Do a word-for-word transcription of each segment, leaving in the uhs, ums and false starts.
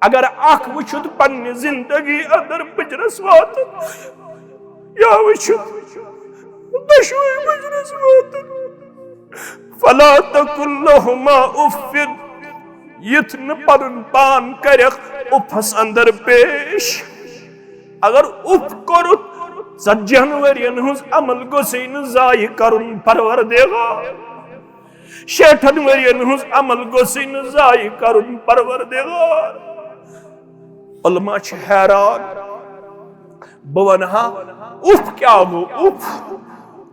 اگر اکھ وٕچھُتھ پننہِ زندگی اندر بجرس واتُن، یا وٕچھُتھ دۄشوے بجرس واتُن، فلا تقل لهما اف، یُتھ نہٕ پنُن پان کرکھ اُفس اندر پیش۔ اگر اُف کوٚرُتھ، ژتجی ہن ؤرین ہٕنٛز عمل گوٚژھُے نہٕ ضایع کرُن پروردگار۔ شیٹھن ؤرین ہٕنٛز عمل گوٚژھُے نہٕ ضایع کرُن پروردگار۔ علماء چھِ حیران، بہٕ ونہٕ ہا اُف کیٛاہ گوٚو، اُف۔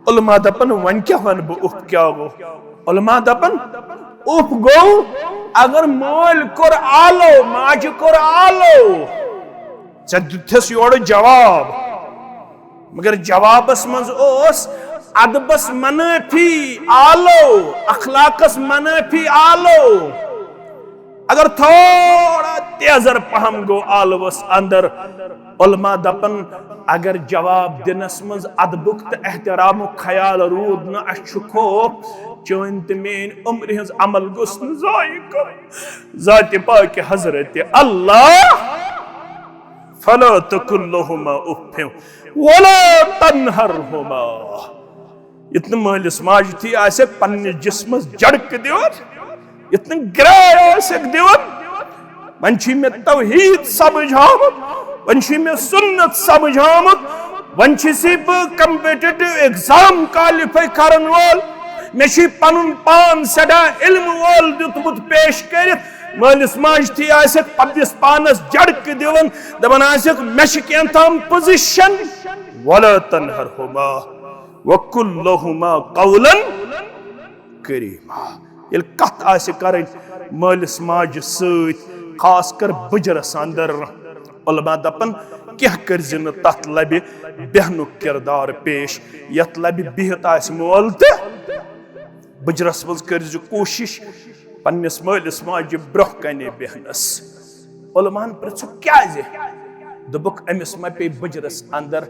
علماء دپن، وۄنۍ کیٛاہ ونہٕ بہٕ، اُف کیٛاہ گوٚو؟ علماء دپن، اُف گوٚو اگر مٲلۍ کوٚر آلو، ماجہِ کوٚر آلو، ژےٚ دیُتتھس یورٕ جواب، مگر جوابس منٛز اوس ادبس منٲفی آلو، اخلاقس منٲفی آلو۔ اگر تھوڑا تیزر پہم گوٚو آلوس اندر، علماء دپن، اگر جواب دِنس منٛز ادبُک تہٕ احترامُک خیال روٗد نہٕ، اسہِ چھُ خوف چٲنۍ تہٕ میٲنۍ عمرِ ہٕنٛز عمل گوٚژھ نہٕ ضایع کرُن۔ ذاتِ پاکِ حضرت اللہ، فلا تقل لهما اف ولا تنهرهما۔ یُتھ نہٕ مٲلِس ماجہِ تھی آسہِ پننِس جسمس جھڑکہٕ دِوان، یُتھ نہٕ گراے آسٮ۪کھ دِوان۔ وۄنۍ چھُے مےٚ توحید سمجھ آمُت، وۄنۍ چھُے مےٚ سنت سمجھ آمُت، وۄنۍ چھُسے بہٕ competitive exam qualify کرن وول۔ مےٚ چھُے پنُن پان سٮ۪ٹھاہ علم وول دیُتمُت پیش کٔرِتھ۔ مٲلِس ماجہِ تھی آسٮ۪کھ پننِس پانس جھڑکہٕ دِوان، دپان آسٮ۪کھ، مےٚ چھِ کینٛہہ تام position۔ ولا تنهرهما وقل لهما قولا کریما۔ ییٚلہِ کتھ آسہِ کرٕنۍ مٲلِس ماجہِ سۭتۍ، خاص کر بُجرس اندر، علماء دپن، کینٛہہ کٔرزِ نہٕ تتھ لبہِ بیہنُک کردار پیش، یتھ لبہِ بِہِتھ آسہِ مول تہٕ بُجرس منٛز کٔرزِ کوٗشش پننِس مٲلِس ماجہِ برونٛہہ کنہِ بیہنس۔ علماہن پرژھُکھ، کیازِ؟ دوٚپُکھ، أمِس ما پیٚیہِ بُجرس اندر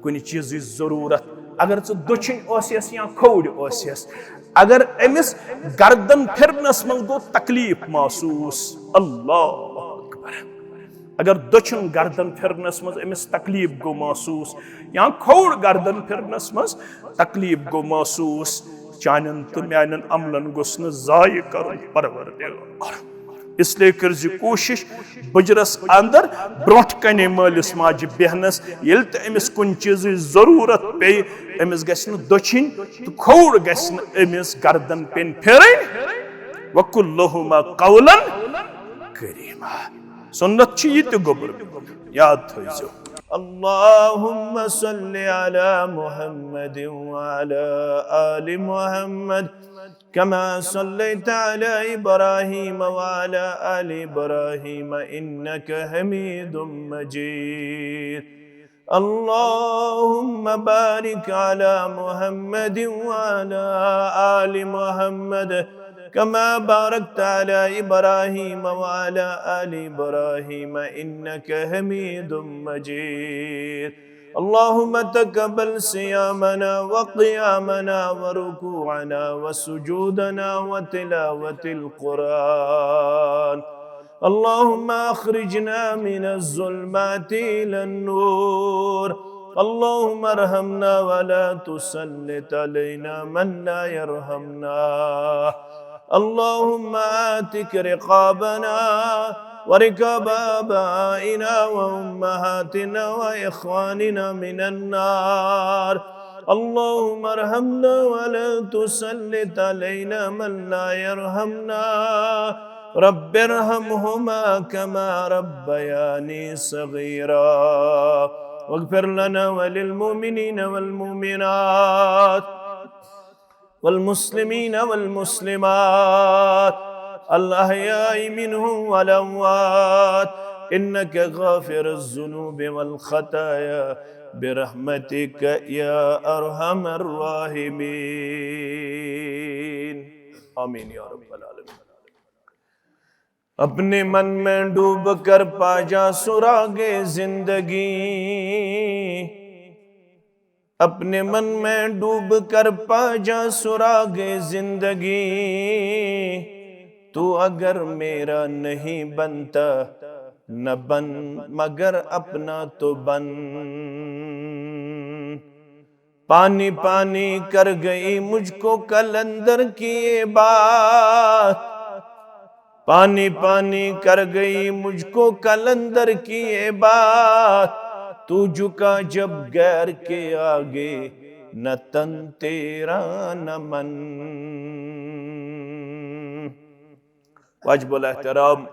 کُنہِ چیٖزٕچ ضروٗرت؟ اگر ژٕ دٔچھِنۍ اوسیس یا کھووُر اوسیس، اگر أمِس گردن پھِرنس منٛز گوٚو تکلیف محسوٗس، اللہ اکبر، اگر دٔچھُن گردن پھِرنس منٛز أمِس تکلیف گوٚو محسوٗس یا کھووُر گردن پھِرنس منٛز تکلیف گوٚو محسوٗس، چانٮ۪ن تہٕ میانٮ۪ن عملن گوٚژھ نہٕ ضایع کرُن پروردگار۔ اس لیے کٔرزِ کوٗشش بُجرس اندر برونٛٹھ کنہِ مٲلِس ماجہِ بیہنس، ییٚلہِ تہِ أمِس کُنہِ چیٖزٕچ ضروٗرت پیٚیہِ، أمِس گژھِ نہٕ دٔچھِنۍ تہٕ کھووُر گژھِ نہٕ أمِس گردن پیٚنۍ پھِرٕنۍ۔ وقل لهما قولا کریما۔ سنت چھِ یہِ تہِ گوٚبُر، یاد تھٲیزیو۔ اللهم صل على محمد وعلى آل محمد كما صليت على إبراهيم وعلى آل إبراهيم إنك حميد مجيد. اللهم بارك على محمد وعلى آل محمد كما باركت على إبراهيم وعلى آل إبراهيم إنك حميد مجيد. اللهم تقبل صيامنا وقيامنا وركوعنا وسجودنا وتلاوة القرآن. اللهم أخرجنا من الظلمات إلى النور. اللهم ارحمنا ولا تسلط علينا من لا يرحمنا. اللهم اعتق رقابنا ورقاب آبائنا وأمهاتنا وإخواننا من النار. اللهم ارحمنا ولا تسلط علينا من لا يرحمنا. رب ارحمهما كما ربياني صغيرا. واغفر لنا وللمؤمنين والمؤمنات والمسلمين والمسلمات الأحياء منهم والأموات إنك غافر الذنوب والخطايا برحمتك يا أرحم الراحمين. آمين يا رب العالمين. اپنے من میں ڈوب کر پا جا سراغ زندگی، اپنے من میں ڈوب کر پا جا سراغ زندگی، تو اگر میرا نہیں بنتا نہ بن مگر اپنا تو بن۔ پانی پانی کر گئی مجھ کو قلندر کی یہ بات، پانی پانی کر گئی مجھ کو قلندر کی یہ بات، تو جھکا جب غیر کے آگے، نہ تن تیرا نہ من۔ واجب الاحترام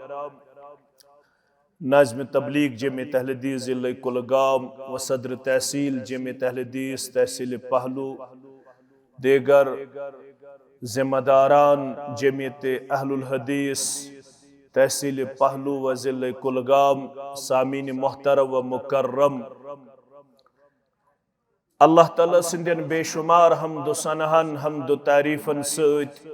ناظم تبلیغ جمعیت اہل حدیث ضلع کلگام و صدر تحصیل جمعیت اہل حدیث تحصیل پہلو، دیگر ذمہ داران جمعیت اہل الحدیث تحصیل پہلو و ضلع کلگام، سامعین محترم و مکرم، اللہ تعالیٰ سٕنٛدٮ۪ن بے شمار حمد و ثناہن، حمد و تعریفن سۭتۍ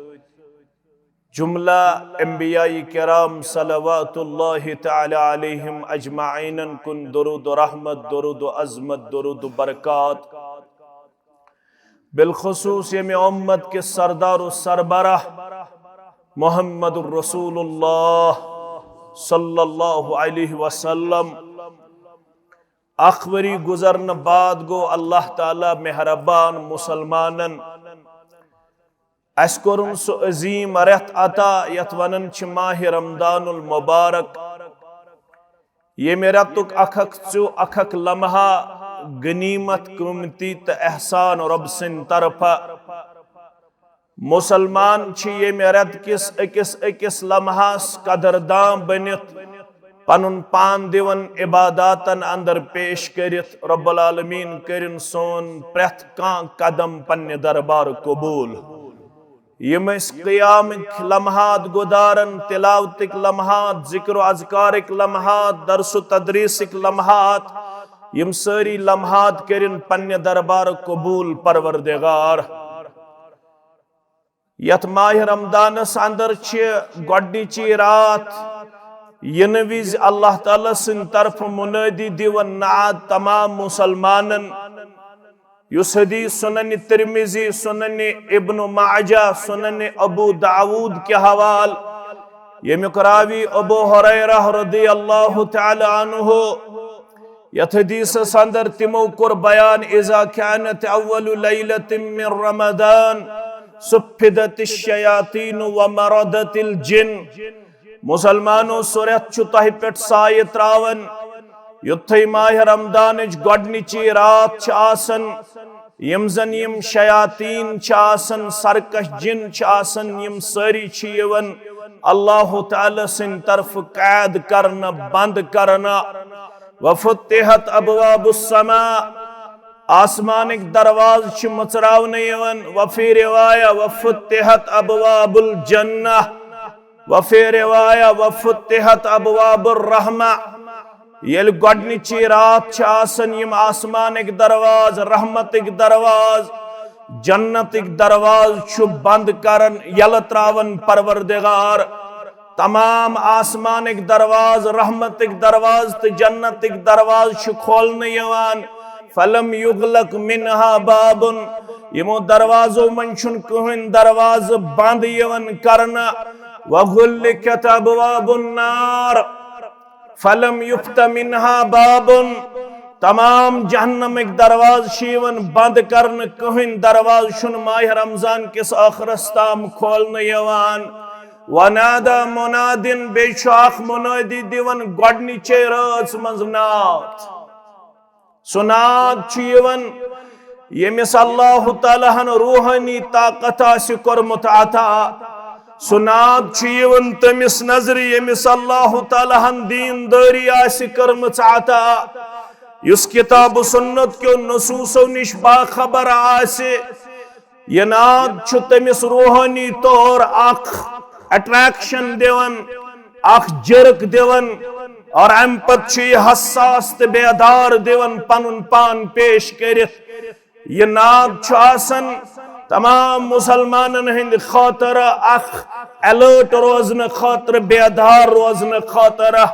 جملہ انبیاء کرام صلوات اللہ تعالیٰ علیہم اجمعینن کُن درود و رحمت، درود و عظمت، درود و برکات۔ بالخصوص ییٚمہِ امت کِس سردار و سربراہ محمد رسول اللہ صلی اللہ علیہ وسلم۔ اکھ ؤری گزرنہٕ بعد گوٚو اللہ تعالیٰ مہربان مسلمانن۔ اسہِ کوٚرُن سُہ عظیٖم رٮ۪تھ عطا یتھ ونان چھِ ماہِ رمضان المبارک۔ ییٚمہِ رٮ۪تُک اکھ اکھ ژیوٚ، اکھ اکھ لمحہ غنیمت، قۭمتی تہٕ احسان رۄب سٕنٛدِ طرفہٕ۔ مسلمان چھِ ییٚمہِ رٮ۪تہٕ کِس أکِس أکِس لمحس قدردان بٔنِتھ پنُن پان دِوان عباداتن اندر پیش کٔرِتھ۔ رب العالمین کٔرِن سون پرٛٮ۪تھ کانٛہہ قدم پننہِ دربار قبول۔ یِم أسۍ قیامٕکۍ لمحات گُزاران، تلاوتٕکۍ لمحات، ذکر و اذکارٕکۍ لمحات، درس و تدریسٕکۍ لمحات، یِم سٲری لمحات کٔرِن پننہِ دربار قبول پروردگار۔ یتھ ماہِ رمضانس اندر چھِ گۄڈنِچی راتھ، یِنہٕ وِزِ اللہ تعالیٰ سٕنٛدِ طرفہٕ منٲدی دِوان نعت تمام مسلمانن، یُس حدیث سنن ترمذی، سنن ابن ماجہ، سنن ابو داود کہِ حوالہٕ، ییٚمیُک راوی ابو ہریرہ رضی اللہ تعالیٰ عنہ، یتھ حدیثس اندر تِمو کوٚر بیان، اذا كانت اول ليلة من رمضان صفدت الشياطين ومردت الجن۔ مسلمانو، سُہ رٮ۪تھ چھُ تۄہہِ پٮ۪ٹھ سایہِ تراوان، یُتھُے ماہِ رمضانٕچ گۄڈنِچی راتھ چھِ آسان، یِم زن یِم شیاطین چھِ آسان، سرکش جن چھِ آسان، یِم سٲری چھِ یِوان اللہ تعالیٰ سٕنٛدِ طرفہٕ قید کرنہٕ، بند کرنہٕ۔ وفتحت ابواب السماء، آسمانٕکۍ دروازٕ چھِ مُژراونہٕ یِوان۔ وفی روایہ وفتحت ابواب الجنہ، وفی روایہ وفتحت ابواب الرحمہ۔ ییٚلہِ گۄڈنِچی راتھ چھِ آسان، یِم آسمانٕکۍ دروازٕ، رحمتٕکۍ دروازٕ، جنتٕکۍ دروازٕ چھُ بند کران، یلہٕ تراوان پروردگار۔ تمام آسمانٕکۍ دروازٕ، رحمتٕکۍ دروازٕ تہٕ جنتٕکۍ دروازٕ چھِ کھولنہٕ یِوان۔ فلم یغلق منها باب، یِمو دروازو منٛز چھُنہٕ کٕہٕنۍ دروازٕ بند یِوان کرنہٕ۔ وغلقت ابواب النار، فلم یفتح منها باب، تمام جہنمٕکۍ دروازٕ چھِ یِوان بند کرنہٕ، کٕہٕنۍ دروازٕ چھُنہٕ ماہِ رمضان کِس ٲخرس تام کھولنہٕ یِوان۔ ونادى مناد، بیٚیہِ چھُ اکھ منٲدی دِوان گۄڈنِچے رٲژ منٛز نعت۔ سُہ نعت چھُ یِوان ییٚمِس اللہ تعالیٰ ہن روحٲنی طاقت آسہِ کوٚرمُت عطا۔ سُہ نعت چھُ یِوان تٔمِس نظرِ ییٚمِس اللہ تعالیٰ ہن دیندٲری آسہِ کٔرمٕژ عطا، یُس کتاب و سنت کیو نصوصو نِش باخبر آسہِ۔ یہِ نعت چھُ تٔمِس روحٲنی طور اکھ اٹریکشن دِوان، اکھ جرک دِوان، اور امہِ پتہٕ چھُ یہِ حساس تہٕ بیدار دِوان پنُن پان پیش کٔرِتھ۔ یہِ نعت چھُ آسان تمام مسلمانن ہٕنٛدِ خٲطرٕ اکھ الرٹ روزنہٕ خٲطرٕ، بیدار روزنہٕ خٲطرٕ۔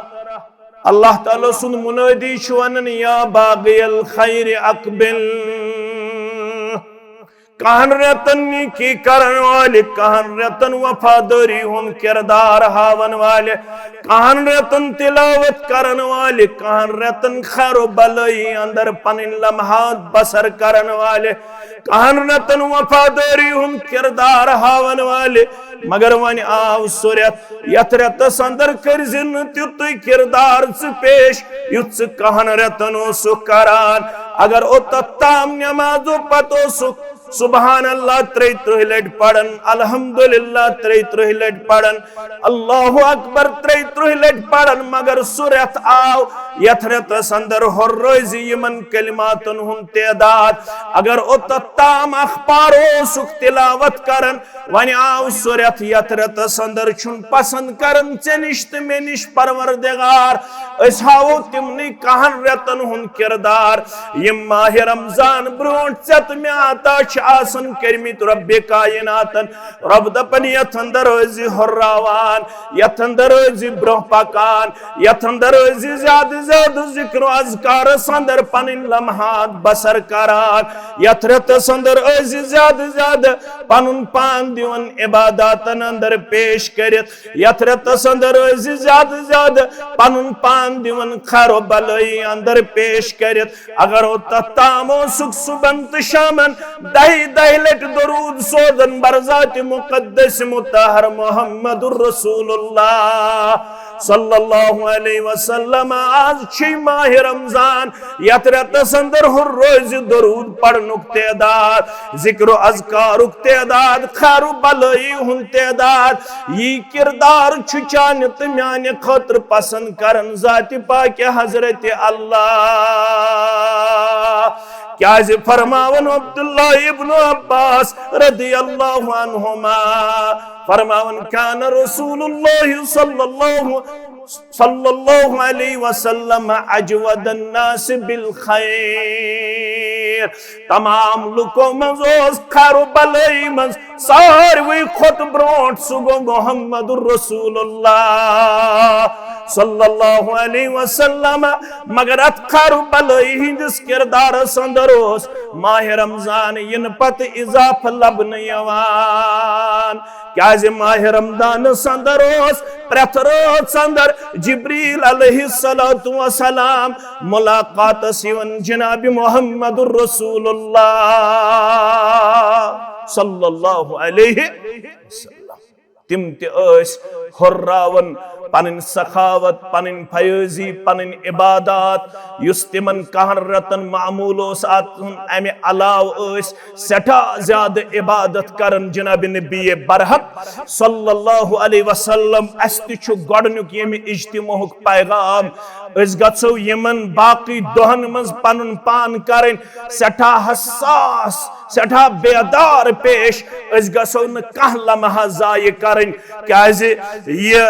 اللہ تعالیٰ سُنٛد منٲدی چھُ ونان، یا باغی الخیر اقبل، کہن رٮ۪تن نیکی کرن والہِ، کہن رٮ۪تن وفادٲری ہُنٛد کردار ہاون والہِ، کہن رٮ۪تن تلاوت کرن والہِ، کہن رٮ۪تن خیر و بلٲیی اندر پنٕنۍ لمحات بسر کرن والہِ، کہن رٮ۪تن وفادٲری ہُنٛد کردار ہاون والہِ۔ مگر وۄنۍ آو سُہ رٮ۪تھ، یتھ رٮ۪تس اندر کٔرۍ زِ نہٕ تیُتُے کردار ژٕ پیش، یُتھ ژٕ کہن رٮ۪تن اوسُکھ کران۔ اگر اوٚتتھ تام نٮ۪مازو پتہٕ اوسُکھ سبحان اللہ ترٛیہِ ترٕٛہہِ لٹہِ پران، الحمدللہ ترٛیہِ ترٕٛہہِ لٹہِ پران، اللہ اکبر ترٛیہِ ترٕٛہہِ لٹہِ پران، مگر سُہ رٮ۪تھ آو، یتھ رٮ۪تس اندر ہُررٲوۍ زِ یِمن کلماتن ہُنٛد تعداد۔ اگر اوٚتتھ تام اخبار اوسُکھ تلاوت کران، وۄنۍ آو سُہ رٮ۪تھ، یتھ رٮ۪تس اندر چھُنہٕ پسند کران ژےٚ نِش تہٕ مےٚ نِش پروردگار۔ أسۍ ہاوو تِمنٕے کہن رٮ۪تن ہُنٛد کردار، یِم ماہِ رمضان برونٛٹھ ژےٚ تہٕ مےٚ عطا چھِ آسان کٔرمٕتۍ رۄبِ کائناتن۔ رۄب دپان، یتھ اندر ٲسۍ زِ ہُرراوان، یتھ اندر ٲسۍ زِ برونٛہہ پکان، یتھ اندر ٲسۍ زِ زیادٕ زیادٕ ذکر و اذکارس اندر پنٕنۍ لمحات بسر کران، یتھ رٮ۪تس اندر ٲسۍ زِ زیادٕ زیادٕ پنُن پان دِوان عباداتن اندر پیش کٔرِتھ، یتھ رٮ۪تس اندر ٲسۍ زِ زیادٕ زیادٕ پنُن پان دِوان خیر و بلٲیی اندر پیش کٔرِتھ۔ اگر اوٚتتھ تام اوسُکھ صبحن تہٕ شامن دہہِ دہہِ لٹہِ درود سوزان بر ذاتِ مقدس مطہر محمد رسول اللہ صلی اللہ علیہ وسلم۔ آز چھُے ماہِ رمضان، یتھ رٮ۪تس اندر ہُررٲوۍ زِ درود پرنُک تعداد، ذکر و اذکارُک تعداد، خیر و بلٲیی ہُنٛد تعداد، یی کردار چھُ چانہِ تہٕ میانہِ خٲطرٕ پسند کران ذاتِ پاکِ حضرت اللہ۔ کیازِ فرماوان عبداللہ ابن عباس رضی اللہ عنہما فرماوان، کان رسول اللہ صلی اللہ صلی اللہ علیہ وسلم اجود الناس بالخیر۔ تمام لُکو منٛز اوس خیر و بلٲیی منٛز ساروٕے کھۄتہٕ برونٛٹھ سُہ گوٚو محمد رسول اللہ صلی اللہ علیہ وسلم۔ مگر اتھ خیر و بلٲیی ہٕنٛدِس کردارس اندر اوس ماہِ رمضان یِنہٕ پتہٕ اضافہٕ لبنہٕ یِوان۔ کیازِ ماہِ رمضانس اندر اوس پرٛٮ۪تھ رٲژ اندر جبریل علیہ الصلوۃ والسلام ملاقاتس یِوان جناب محمد رسول اللہ صلی اللہ علیہ وسلم۔ تِم تہِ ٲسۍ ہُرراوان پنٕنۍ سخاوت، پنٕنۍ فیٲضی، پنٕنۍ عبادات، یُس تِمن کہن رٮ۪تن معمول اوس آسان۔ امہِ علاوٕ ٲسۍ سٮ۪ٹھاہ زیادٕ عبادت کران جناب نبی برحق صلی اللہ علیہ وسلم۔ اسہِ تہِ چھُ گۄڈٕنیُک ییٚمہِ اجتماعُک پیغام، أسۍ گژھو یِمن باقٕے دۄہن منٛز پنُن پان کرٕنۍ سٮ۪ٹھاہ حساس، سٮ۪ٹھاہ بیدار پیش۔ أسۍ گژھو نہٕ کانٛہہ لمحہ ضایع کرٕنۍ، کیازِ یہِ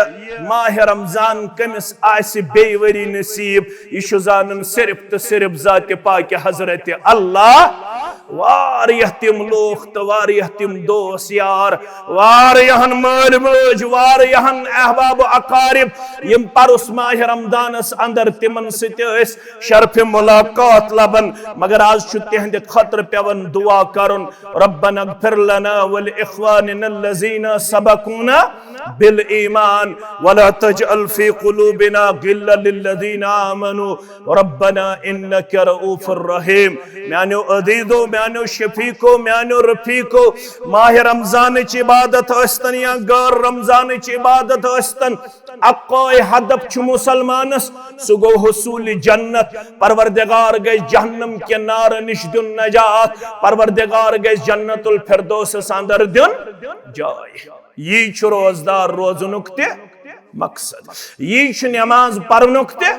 ماہِ رمضان کٔمِس آسہِ بیٚیہِ ؤری نصیب، یہِ چھُ زانان صرف تہٕ صرف ذاتِ پاکِ حضرت اللہ۔ واریاہ تِم لوٗکھ تہٕ واریاہ تِم دوس یار، واریاہن مٲلۍ مٲج، واریاہن احباب و اقارب، یِم پرُس ماہِ رمضانس اندر تِمن سۭتۍ ٲسۍ شرفِ ملاقات لبان، مگر آز چھُ تِہنٛدِ خٲطرٕ پٮ۪وان دعا کرُن، ربنا اغفر لنا ولاخواننا الذين سبقونا بالایمان ولا تجعل في قلوبنا غلا للذين آمنوا ربنا انك رؤوف رحيم۔ میانیو عزیزو، میانیو شفیقو، میانیو رفیقو، ماہِ رمضانٕچ عبادت ٲسۍتن یا غٲر رمضانٕچ عبادت ٲسۍتن، اکوے ہدف چھُ مسلمانس، سُہ گوٚو حصول جنت۔ پروردگار گژھِ جہنم کہِ نارٕ نِش دیُن نجات، پروردگار گژھِ جنت الفردوسس اندر دیُن جاے۔ یی چھُ روزدار روزنُک تہِ مقصد، یی چھُ نماز پرنُک تہِ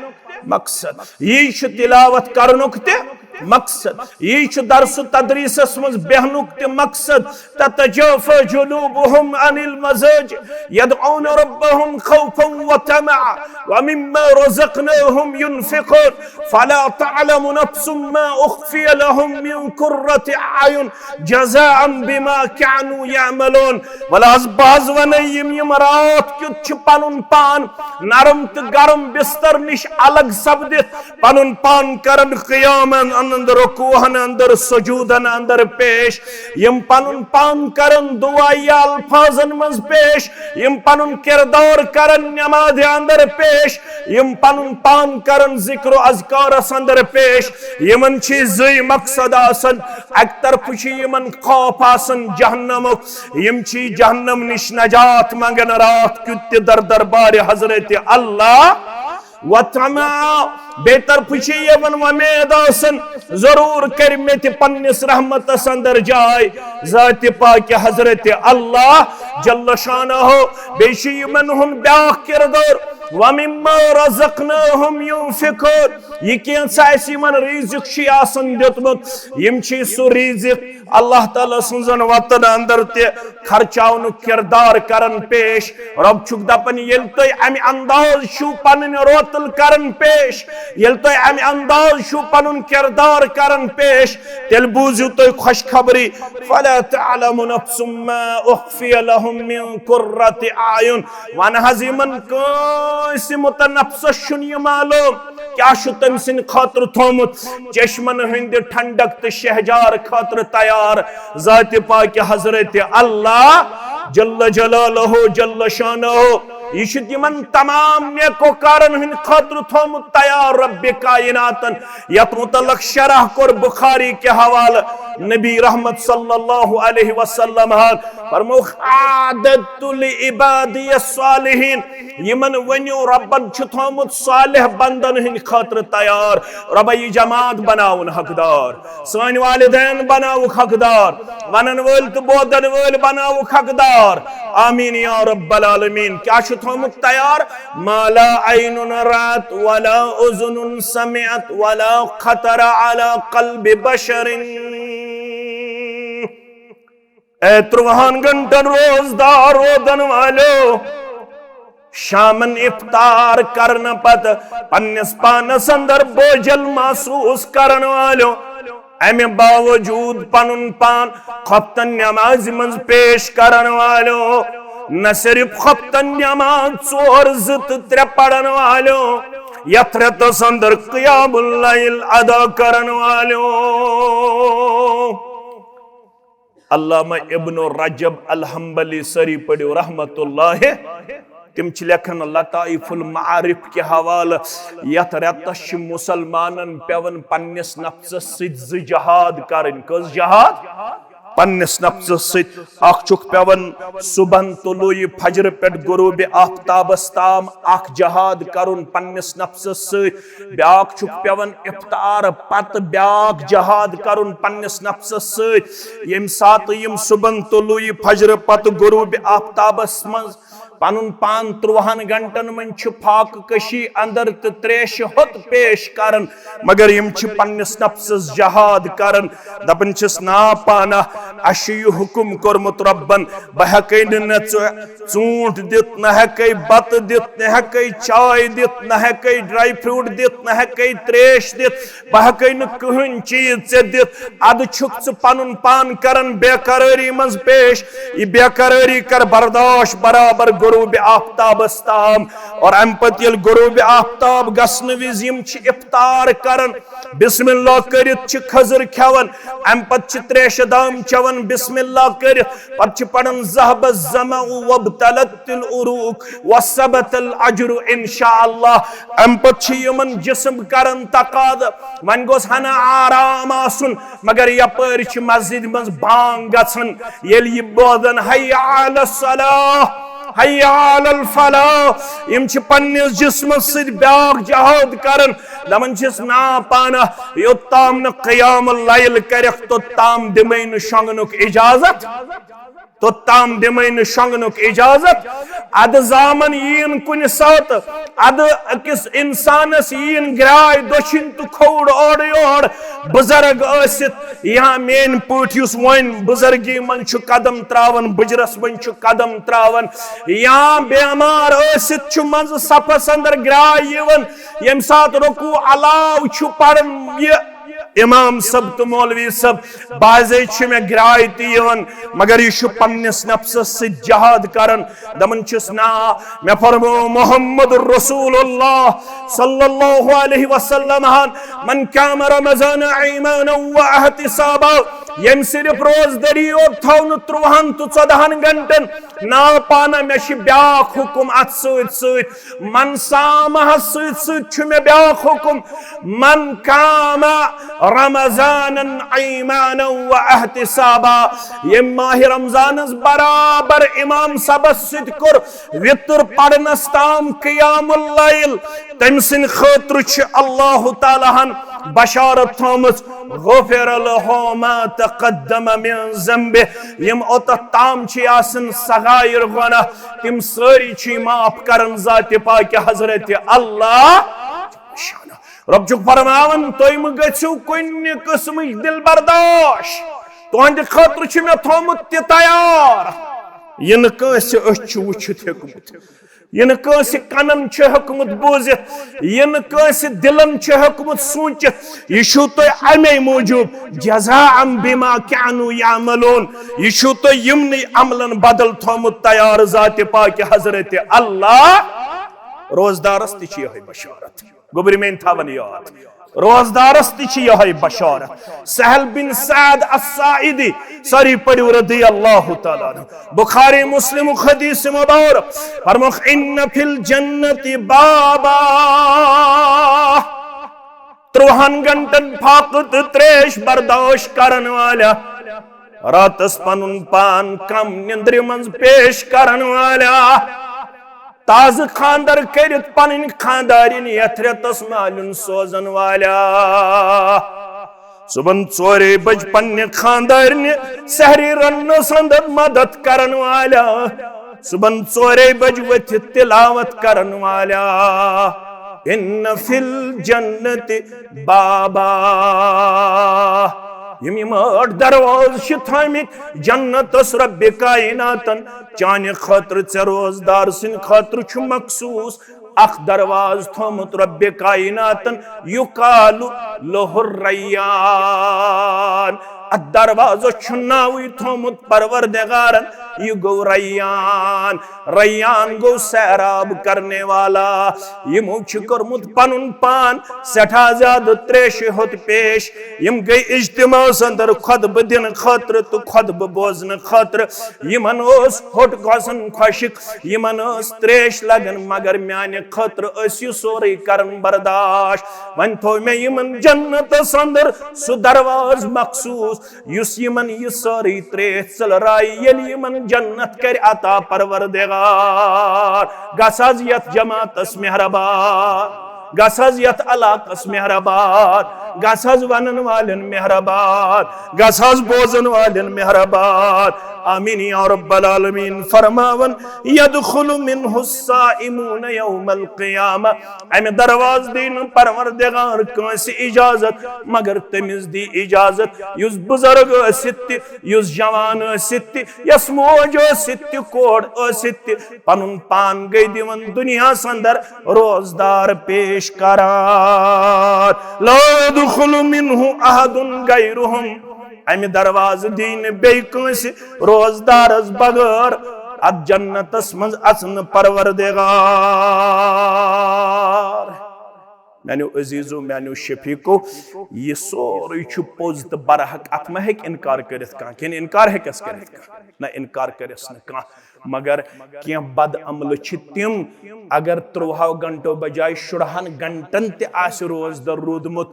مقصد، یی چھُ تلاوت کرنُک تہِ مقصد، یی چھُ درس و تدریسس منٛز بیہنُک تہِ مقصد۔ تتجافى جنوبهم عن المضاجع يدعون ربهم خوفا وطمعا ومما رزقناهم ينفقون فلا تعلم نفس ما أخفي لهم من قرة أعين جزاء بما كانوا يعملون۔ ولا از باز ونہ یم یم رات کیُتھ چھِ پنُن پان نرم تہٕ گرم بستر نِش الگ سپدِتھ پنُن پان کرن قیامن اندر، رکوعن اندر، سجودن اندر پیش، یم پنن پان کرن دعائی الفاظن منز پیش، یم پنن کردار کرن نماز اندر پیش، یم پنن پان کرن ذکر و اذکارس اندر پیش۔ یمن چھ زی مقصد آسان، اکہ طرف چھ یمن خوف آسان جہنمک، یم چھ جہنم نش نجات منگان رات کیُت تہ در دربار حضرت اللہ۔ وطمع، بے طرف چھ یمن وۄمید آسان، ضرور کر مے تہ پننس رحمتس اندر جاے ذات پاک حضرت اللہ جل شانہ۔ بے چھ یمن ہن بیاکھ کردار، ومما رزقناہم ینفقون، یہ کینژھا اسہ یمن رزق چھ آسان دیتمت، یم چھ سہ رزق اللہ تعالیٰ سنزن وطن اندر تہ خرچاونک کردار کرن پیش۔ رب چھک دپان، ییٚلہِ تُہۍ امہِ انداز چھِو پنٕنۍ روتل کران پیش، ییٚلہِ تُہۍ امہِ انداز چھِو پنُن کردار کران پیش، تیٚلہِ بوٗزِو تُہۍ خۄشخبری۔ فلا تعلم نفس ما اخفی لهم من قرة اعین۔ ون حظ یمن کٲنٛسہِ متنفسس چھُنہٕ یہِ معلوم کیٛاہ چھُ تٔمۍ سٕنٛدِ خٲطرٕ تھوٚومُت چشمن ہٕنٛدِ ٹھنڈک تہٕ شہجار خٲطرٕ تیار۔ ذات پاک حضرت اللہ جل جلالہ جل شانہ، یہِ چھُ تِمن تمام نیکوکارن ہٕنٛدِ خٲطرٕ تھوٚومُت تیار رب کائناتن۔ یتھ متعلق شرح کوٚر بخاری کہِ حوالہٕ نبی رحمت صلی اللہ علیہ وسلم ہن، فرمووُکھ، اعددت لعبادی الصالحین، یمن ؤنِو ربن چھُ تھوٚومُت صالح بندن ہٕنٛدِ خٲطرٕ تیار۔ ربا، یہِ جماعت بناوُن حقدار، سٲنۍ والدین بناوُکھ حقدار، ونن وٲلۍ تہٕ بوزن وٲلۍ بناوُکھ حقدار۔ آمین یا رب العالمین۔ کیٛاہ چھُ تھوٚومُت تیار؟ ما لا عین رأت ولا اذن سمعت ولا خطر على قلب بشر۔ اے ترٛوہن گھنٹن روزدار روزن والیو، شامن افطار کرنہٕ پتہٕ پننِس پانس اندر بوجھل محسوس کرن والیو، امہِ باوجود پنُن پان خۄفتن نمازِ منٛز پیش کرن والیو، نہ صرف خۄفتن نماز ژور، زٕ تہٕ ترٛےٚ پرن والیو، یتھ رٮ۪تس اندر قیام اللیل ادا کرن والیو۔ علامہ ابن رجب الحنبلی، سٲری پٔرِو رحمت اللہ، تِم چھِ لیکھان لطائف المعارف کہِ حوالہٕ، یتھ رٮ۪تس چھِ مسلمانن پٮ۪وان پننِس نفسس سۭتۍ زٕ جہاد کرٕنۍ۔ کٔژ جہاد؟ پننِس نفسس سۭتۍ۔ اکھ چھُکھ پٮ۪وان صبحن طلوع فجر پٮ۪ٹھ غروب آفتابس تام اکھ جہاد کرُن پننِس نفسس سۭتۍ، بیاکھ چھُکھ پٮ۪وان افطار پتہٕ بیاکھ جہاد کرُن پننِس نفسس سۭتۍ۔ ییٚمہِ ساتہٕ یِم صبحن طلوع فجر پتہٕ غروب آفتابس منٛز پنُن پان ترٛوہن گھنٹن منٛز چھِ فاقہٕ کشی اندر تہٕ تریشہِ ہوٚت پیش کران، مگر یِم چھِ پننِس نفسس جہاد کران، دپان چھِس، نا پانہ، اسہِ چھُ یہِ حکم کوٚرمُت رۄبن، بہٕ ہٮ۪کے نہٕ نہ ژٕ ژوٗنٛٹھ دِتھ، نہ ہٮ۪کے بتہٕ دِتھ، نہ ہٮ۪کے چاے دِتھ، نہ ہٮ۪کے ڈراے فروٹ دِتھ، نہ ہٮ۪کے تریش دِتھ، بہٕ ہٮ۪کے نہٕ کٕہٕنۍ چیٖز ژےٚ دِتھ۔ ادٕ چھُکھ ژٕ پنُن پان کران بے قرٲری منٛز پیش۔ یہِ بے قرٲری کر برداشت برابر غروب آفتابس تام۔ اور امہِ پتہٕ ییٚلہِ غروب آفتاب گژھنہٕ وِزِ یِم چھِ افطار کران، بسم اللہ کٔرِتھ چھِ کھٔزٕر کھٮ۪وان، امہِ پتہٕ چھِ تریشہِ دام چٮ۪وان بسم اللہ کٔرِتھ، پتہٕ چھِ پران ذہب الظمأ وابتلت العروق وثبت الاجر ان شاء اللہ۔ امہِ پتہٕ چھِ یِمن جسم کران تقاضہٕ، وۄنۍ گوٚژھ ہنا آرام آسُن، مگر یپٲرۍ چھِ مسجد منٛز بانگ گژھان، ییٚلہِ یہِ بوزان، حی علی الصلاح، حی علی الفلاح، یِم چھِ پننِس جسمس سۭتۍ بیاکھ جہاد کران، دپان چھِس، نا پانہ، یوٚت تام نہٕ قیام اللیل کرکھ، توٚت تام دِمے نہٕ شۄنگنُک اجازت، توٚت تام دِمے نہٕ شۄنگنُک اجازت۔ ادٕ زامن یِیِن کُنہِ ساتہٕ، ادٕ أکِس انسانس یِیِن گراے دٔچھِنۍ تہٕ کھووُر اورٕ یور، بُزرگ ٲسِتھ یا میٲنۍ پٲٹھۍ یُس وۄنۍ بُزرگی منٛز چھُ قدم تراوان، بُجرس منٛز چھُ قدم تراوان، یا بیمار ٲسِتھ چھُ منٛزٕ صفس اندر گراے یِوان، ییٚمہِ ساتہٕ رکوع علاوٕ چھُ پران، یہِ امام صٲب تہٕ مولوی صٲب، بعضے چھِ مےٚ گراے تہِ یِوان، مگر یہِ چھُ پننِس نفسس سۭتۍ جہاد کران۔ دپان چھِس، نا، مےٚ فرمو محمد رسول اللہ صلی اللہ علیہ وسلم ہن، من قام رمضان ایمانا و احتسابا، ییٚمۍ صرف روزدٔری یوت تھٲو نہٕ ترٛوہن تہٕ ژۄدہن گھنٹن، نا پانہ، مےٚ چھِ بیاکھ حکم اتھ سۭتۍ سۭتۍ، من صامہ سۭتۍ سۭتۍ چھُ مےٚ بیاکھ حکم، من قام رمضان ایمانا و احتسابا، ییٚمۍ ماہِ رمضانس برابر امام صٲبس سۭتۍ کوٚر وِتر پرنس تام قیام اللیل، تٔمۍ سٕنٛدِ خٲطرٕ چھِ اللہ تعالیٰ ہن بشارت تھٲومٕژ، غفر لہ ما تقدم من ذنبہ، یِم اوٚتتھ تام چھِ آسان صغائر گۄناہ، تِم سٲری چھِ معاف کران ذاتِ پاکِ حضرت اللہ۔ رب چھُ فرماوان، تُہۍ مہٕ گٔژھِو کُنہِ قٕسمٕچ دِل برداش، تُہنٛدِ خٲطرٕ چھُ مےٚ تھوٚومُت تہِ تیار، یہِ نہٕ کٲنٛسہِ أچھ چھُ وٕچھِتھ ہیوٚکمُت، یہِ نہٕ کٲنٛسہِ کَنَن چھُ ہیوٚکمُت بوٗزِتھ، یہِ نہٕ کٲنٛسہِ دِلَن چھُ ہیوٚکمُت سوٗنٛچِتھ۔ یہِ چھُو تُہۍ اَمے موٗجوٗب، جزاء بما كانوا يعملون، یہِ چھُو تُہۍ یِمنٕے عملَن بدل تھوٚومُت تیار ذاتِ پاکِ حضرت اللہ۔ روزدارَس تہِ چھِ یِہوٚے بشارت۔ گوٚبرِ میٛٲنۍ تھاوَن یاد۔ روزدارس تہِ چھِ یِہوٚے بشارت۔ سہل بن سعد الساعدی، سٲری پٔرِو رضی اللہ تعالیٰ عنہ۔ بخاری مسلم حدیث مبارک۔ فرموکھ، ان فی الجنت بابا۔ ترٛوہن گھنٹن فاقہٕ تہٕ تریش برداشت کرن والا، راتس پنُن پان کم نندرِ منٛز پیش کرن والا، تازٕ خاندر کٔرِتھ پنٕنۍ خاندارِنۍ یتھ رٮ۪تس مالیُن سوزن والا، صبحن ژورے بج پننہِ خاندارنہِ سحری رننس اندر مدد کرن والا، صبحن ژورے بج ؤتھِتھ تلاوت کرن والا، ان فی الجنت بابا۔ یِم یِم ٲٹھ دروازٕ چھِ تھٲومٕتۍ جنتس رب کائناتن چانہِ خٲطرٕ، ژےٚ روزدار سٕنٛدِ خٲطرٕ چھُ مخصوٗص اکھ دروازٕ تھوٚومُت رب کائناتن، یقال لہ الریان۔ اتھ دروازس چھُ ناوٕے تھوٚومُت پروردگارن، یہِ گوٚو ریان۔ ریان گوٚو سیراب کرنے والا۔ یِمو چھُ کوٚرمُت پنُن پان سٮ۪ٹھاہ زیادٕ تریشہِ ہوٚت پیش۔ یِم گٔے اجتماعس اندر خطبہٕ دِنہٕ خٲطرٕ تہٕ خطبہٕ بوزنہٕ خٲطرٕ۔ یِمن اوس ہوٚٹ گژھان خۄشک، یِمن ٲس تریش لگان، مگر میانہِ خٲطرٕ ٲسۍ یہِ سورُے کران برداشت۔ وۄنۍ تھوو مےٚ یِمن جنتس اندر سُہ دروازٕ مخصوص، یُس یِمن یہِ سٲرٕے تریش ژٔلرایہِ، ییٚلہِ یِمن جنت کرِ عطا پروردگار۔ گژھ حظ یتھ جماعتس مہربان، گژھ حظ یتھ علاقس مہربان، گژھ حظ ونن والٮ۪ن مہربان، گژھ حظ بوزن والٮ۪ن مہربان۔ آمین یا رب العالمین۔ فرماوان، یدخل منہ الصائمون یوم القیامہ، امہِ دروازٕ دِیہِ نہٕ پروردگار کٲنٛسہِ اجازت مگر تٔمِس دی اجازت یُس بزرگ ٲسِتھ تہِ، یُس جوان ٲسِتھ تہِ، یۄس موج ٲسِتھ تہِ، کورِ ٲسِتھ تہِ، پنُن پان گٔے دِوان دُنیاہس اندر روزدار پیش کران۔ لا یدخل منہ احد غیرہم۔ امہِ دروازٕ دِیہِ نہٕ بیٚیہِ کٲنٛسہِ روزدارس بغٲر اتھ جنتس منٛز اژنہٕ پروردگار۔ میانیو عزیزو، میانیو شفیقو، یہِ سورُے چھُ پوٚز تہٕ برحق، اتھ ما ہیٚکہِ انکار کٔرِتھ کانٛہہ؟ کِنہٕ انکار ہیٚکس کٔرِتھ کانٛہہ؟ نہ، انکار کٔرِس نہٕ کانٛہہ۔ مگر کینٛہہ بد عملہٕ چھِ تِم، اگر ترٛوہو گھنٹو بجایہِ شُرہن گھنٹن تہِ آسہِ روزدر روٗدمُت،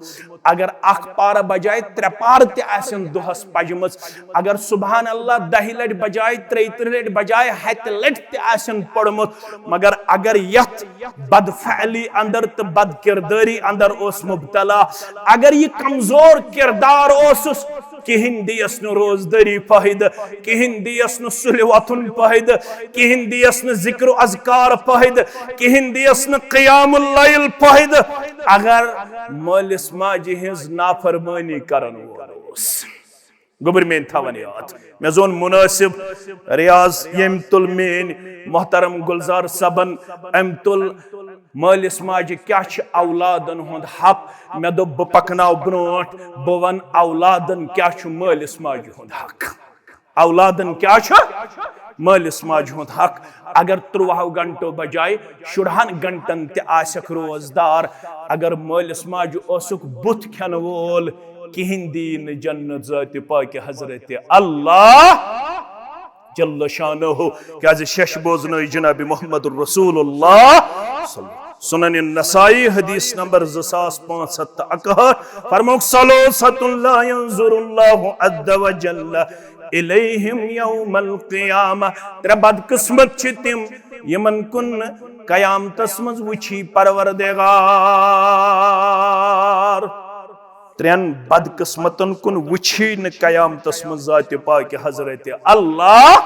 اگر اکھ پارٕ بجایہِ ترٛےٚ پارٕ تہِ آسن دۄہس پجمٕژ، اگر سبحان اللہ دہہِ لٹہِ بجایہِ، ترٛیہِ ترٕٛہ لٹہِ بجایہِ، ہتہِ لٹہِ تہِ آسن پوٚرمُت، مگر اگر یتھ بدفعلی اندر تہٕ بدکردٲری اندر اوس مبتلا، اگر یہِ کمزور کردار اوسُس، کِہیٖنۍ دِیَس نہٕ روزدٲری فٲیدٕ، کِہیٖنۍ دِیَس نہٕ سُلہِ وۄتھُن فٲیدٕ، کِہیٖنۍ دِیَس نہٕ ذِکر و اذکار فٲیدٕ، کِہیٖنۍ دِیَس نہٕ قیام اللیل فٲیدٕ، اگر مٲلِس ماجہِ ہٕنٛز نافرمٲنی کرن وول اوس۔ گوٚبرۍ میٲنۍ تھاوان یاد، مےٚ زون مناسب ریاض، ییٚمۍ تُل میٲنۍ محترم گلزار صٲبن، أمۍ تُل مٲلِس ماجہِ کیٛاہ چھِ اولادن ہُنٛد حق؟ مےٚ دوٚپ، بہٕ پکناو برونٛٹھ، بہٕ ونہٕ اولادن کیٛاہ چھُ مٲلِس ماجہِ ہُنٛد حق۔ اولادن کیٛاہ چھُ؟ مٲلِس ماجہِ ہُنٛد حق۔ اگر ترٛوہو گھنٹو بجایہِ شُرہن گھنٹن تہِ آسکھ روزدار، اگر مٲلِس ماجہِ اوسُکھ بُتھ کھٮ۪نہٕ وول، کِہیٖنۍ دی نہٕ جنت ذاتِ پاکہِ حضرت اللہ جل شانہ۔ کیازِ شش بوزنٲے جناب محمد رسول اللہ۔ سنن النسائی، حدیث نمبر زٕ ساس پانٛژھ ہتھ تہٕ اَکہٕ ہٲٹھ، فرموک، ثلاثة لا ينظر الله عز وجل إليهم يوم القيامة۔ ترٛےٚ بدقسمت چھِ تِم، یِمن کُن نہٕ قیامتس منٛز وٕچھی پروردگار۔ ترٛٮ۪ن بدقسمتن کُن وٕچھی نہٕ قیامتس منٛز ذاتِ پاکہِ حضرت اللہ۔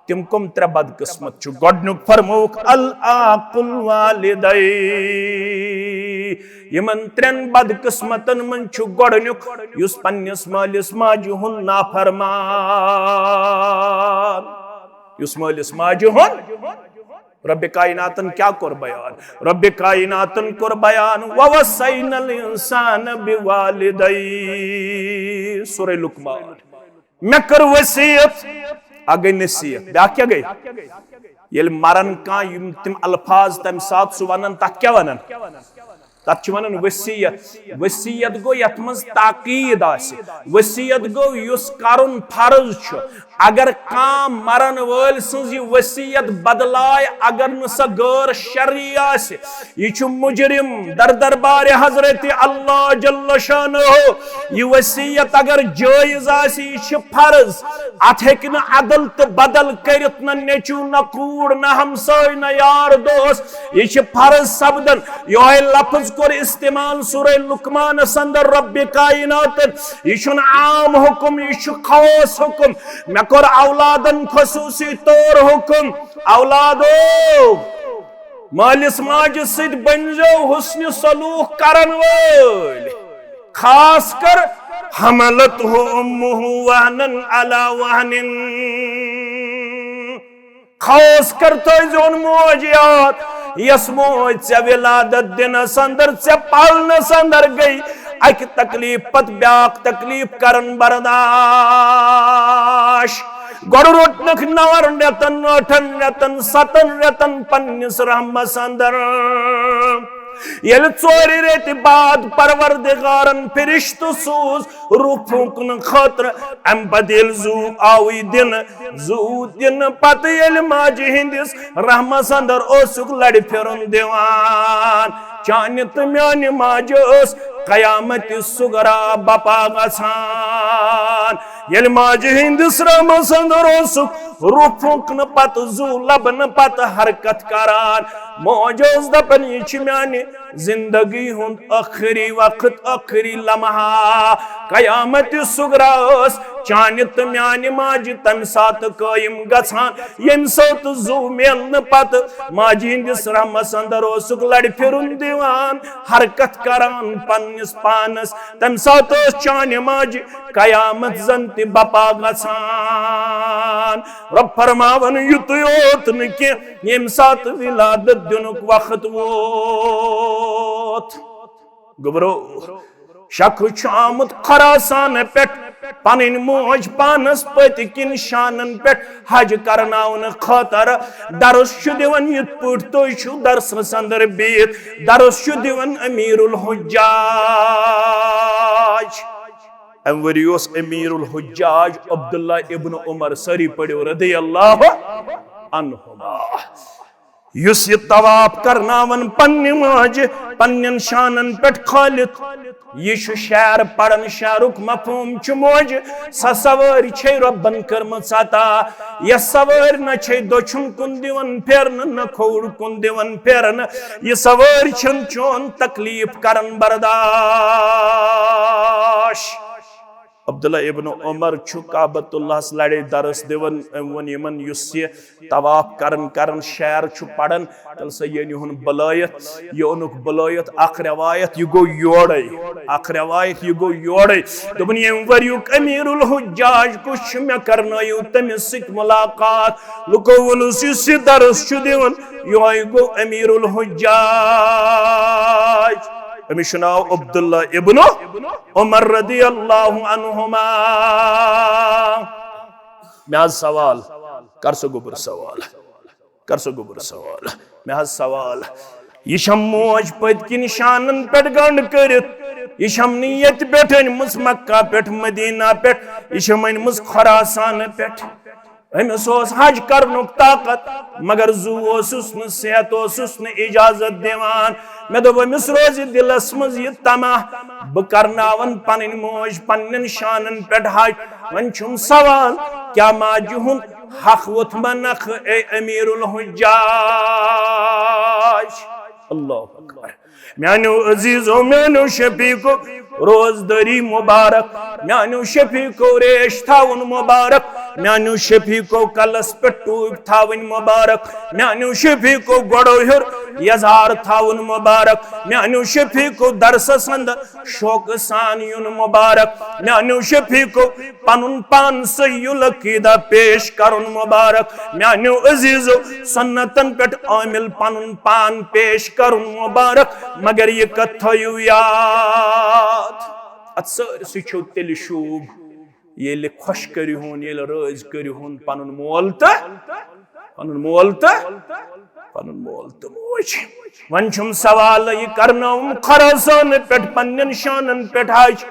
تِم کم ترٛےٚ بدقسمت چھِ؟ گۄڈٕنیُک فرمووُکھ، العاق الوالدی۔ یِمن ترٛٮ۪ن بدقسمتن منٛز چھُ گۄڈٕنیُک، یُس پننِس مٲلِس ماجہِ ہُنٛد نافرمان، یُس مٲلِس ماجہِ ہُنٛد۔ رب کائناتن کیٛاہ کوٚر بیان؟ رب کائناتن کوٚر بیان، وَوَصَّيْنَا الْإِنسَانَ بِوَالِدَيْهِ۔ سورہ لقمان۔ مےٚ کٔر وصیت، اکھ گٔے نصیحت، بیٛاکھ کیٛاہ گٔے؟ ییٚلہِ مرن کانٛہہ، یِم تِم الفاظ تَمہِ ساتہٕ سُہ وَنان، تَتھ کیٛاہ وَنان؟ تَتھ چھِ وَنان وصیت۔ وصیت گوٚو یَتھ منٛز تاکید آسہِ۔ وصیت گوٚو یُس کَرُن فرض چھُ۔ اگر کانٛہہ مرن وٲلۍ سٕنٛز یہِ وصیت بدلایہِ، اگر نہٕ سۄ غٲر شرعی آسہِ، یہِ چھُ مجرم در دربارِ حضرت اللہ جل شانہ۔ یہِ وصیت اگر جٲیز آسہِ، یہِ چھِ فرض۔ اتھ ہیٚکہِ نہٕ عدل تہٕ بدل کٔرِتھ، نہ نیٚچو، نہ کوٗر، نہ ہمساے، نہ یار دوس۔ یہِ چھِ فرض سپدان۔ یِہوٚے لفظ کوٚر استعمال سورہ لقمانس اندر رب کائناتن۔ یہِ چھُنہٕ عام حکم، یہِ چھُ خاص حکم۔ مےٚ کوٚر اولادن خصوصی طور حکم، اولادو، مٲلِس ماجہِ سۭتۍ بٔنۍزیو حسنِ سلوک کرن وٲلۍ، خاص کر حملتہ امہ وہنا علی وہن۔ خاص کر تھٲیزیون موج یاد، یۄس موج ژےٚ ولادت دِنس اندر، ژےٚ پالنس اندر گٔے اکہِ تکلیف پتہٕ بیاکھ تکلیف کرن برداش۔ گۄڈٕ روٚٹنکھ نون رٮ۪تن، ٲٹھن رٮ۪تن، ستن رٮ۪تن پننِس رحمس اندر۔ ییٚلہِ ژورِ ریٚتہِ بعد پروردگارن فرشتہٕ سوٗز روح پھونکنہٕ خٲطرٕ، امہِ پتہٕ ییٚلہِ زُو آوٕے دِنہٕ، زُو دِنہٕ پتہٕ ییٚلہِ ماجہِ ہٕنٛدِس رحمس اندر اوسُکھ لڑِ پھِرُن دِوان، چانہِ تہٕ میانہِ ماجہِ ٲس قیامت صغریٰ بپا گژھان۔ ییٚلہِ ماجہِ ہٕنٛدِس رحمس اندر اوسُکھ روح پھونکنہٕ پتہٕ، زُو لبنہٕ پتہٕ حرکت کران، موج ٲس دپان، یہِ چھِ میانہِ زندگی ہُنٛد ٲخری وقت، ٲخری لمحہ۔ قیامت صغریٰ ٲس چانہِ تہٕ میانہِ ماجہِ تمہِ ساتہٕ قٲیِم گژھان، ییٚمہِ ساتہٕ زُو میلنہٕ پتہٕ ماجہِ ہٕنٛدِس رحمس اندر اوسُکھ لڑِ پھِرُن دِوان، حرکت کران پننِس پانس۔ تمہِ ساتہٕ ٲس چانہِ ماجہِ قیامت زن تہِ بپا گژھان۔ رب فرماوان، یُتُے یوت نہٕ کینٛہہ، ییٚمہِ ساتہٕ ولادت دِنُک وقت ووت، گوٚبرو، شخص چھُ آمُت خراسان پٮ۪ٹھ پنٕنۍ موج پانس پٔتۍ کِنۍ شانن پٮ۪ٹھ حج کرناونہٕ خٲطرٕ۔ درس چھُ دِوان یِتھ پٲٹھۍ تُہۍ چھِو درسس اندر بِہِتھ۔ درس چھُ دِوان امیر الحجاج۔ امہِ ؤری اوس امیر الحجاج عبداللہ ابن عمر، سٲری پٔرِو رضی اللہ عنہما۔ یُس یہِ طواف کرناوان پننہِ ماجہِ پننٮ۪ن شانن پٮ۪ٹھ کھٲلِتھ، یہِ چھُ شعر پران، شعرُک مفہوم چھُ موجہِ، سۄ سوٲرۍ چھے رۄبن کٔرمٕژ عطا۔ یۄس سوٲرۍ نہ چھے دٔچھُن کُن دِوان پھیرنہٕ، نہ کھووُر کُن دِوان پھیرنہٕ، یہِ سوٲرۍ چھَن چون تکلیف کران برداش۔ عبداللہ ابن عمر چھُ کعبۃ اللہس لڑے درس دِوان۔ أمۍ ووٚن یِمن، یُس یہِ طواف کران کران شعر چھُ پران، تیٚلہِ سا یہِ أنِہُن بلٲیِتھ، یہِ اوٚنُکھ بلٲیِتھ۔ اکھ روایت، یہِ گوٚو یورے، اکھ روایت، یہِ گوٚو یورے۔ دوٚپُن، ییٚمہِ ؤریُک امیر الحجاج کُس چھُ، مےٚ کرنٲیِو تٔمِس سۭتۍ ملاقات۔ لُکو ووٚنُس، یُس یہِ درس چھُ دِوان، یِہوٚے گوٚو امیر الحجاج۔ أمِس چھُ ناو عبداللہ ابن عمر رضی اللہ عنہما۔ مےٚ حظ سوال، کر سا گوٚبُر سوال، کر سا گوٚبُر سوال۔ مےٚ حظ سوال، یہِ چھا موج پٔتۍ کِنۍ شانن پٮ۪ٹھ گنڈ کٔرِتھ؟ یہِ چھَم نہٕ ییٚتہِ پٮ۪ٹھ أنمٕژ مکہ پٮ۪ٹھ، مدینہ پٮ۪ٹھ، یہِ چھَم أنمٕژ خراسان پٮ۪ٹھ۔ أمِس اوس حج کرنُک طاقت، مگر زُو اوسُس نہٕ، صحت اوسُس نہٕ اجازت دِوان۔ مےٚ دوٚپ، أمِس روزِ دِلس منٛز یہِ طمع، بہٕ کرناون پنٕنۍ موج پننٮ۪ن شانن پٮ۪ٹھ حج۔ وۄنۍ چھُم سوال، کیٛاہ ماجہِ ہُنٛد حق ووٚتھ ما نکھٕ، اے امیر الحجاج؟ اللہ اکبر۔ میانیو عزیزو، میانیو شفیقو، روزدٲری مبارک۔ میانیو شفیقو، ریش تھاوُن مبارک۔ میانیو شفیقو، کلس پٮ۪ٹھ ٹوپۍ تھاوٕنۍ مبارک۔ میانیو شفیقو، گۄڈو ہیوٚر یزار تھاوُن مبارک۔ میانیو شفیقو، درسس اندر شوقہٕ سان یُن مبارک۔ میانیو شفیقو، پنُن پان صحیح العقیدہ پیش کرُن مبارک۔ میانیو عزیزو، سنتن پٮ۪ٹھ عامل پنُن پان پیش کرُن مبارک۔ مگر یہِ کتھ تھٲیِو یاد، اتھ سٲرسٕے چھُو تیٚلہِ شوٗب، ییٚلہِ خۄش کٔرِہُن، ییٚلہِ رٲضۍ کٔرِہُن پنُن مول تہٕ پنُن مول تہٕ پنُن مول تہٕ موج۔ وۄنۍ چھُم سوال، یہِ کرنٲوُم خراسان پٮ۪ٹھ پننٮ۪ن شانن پٮ۪ٹھ حج،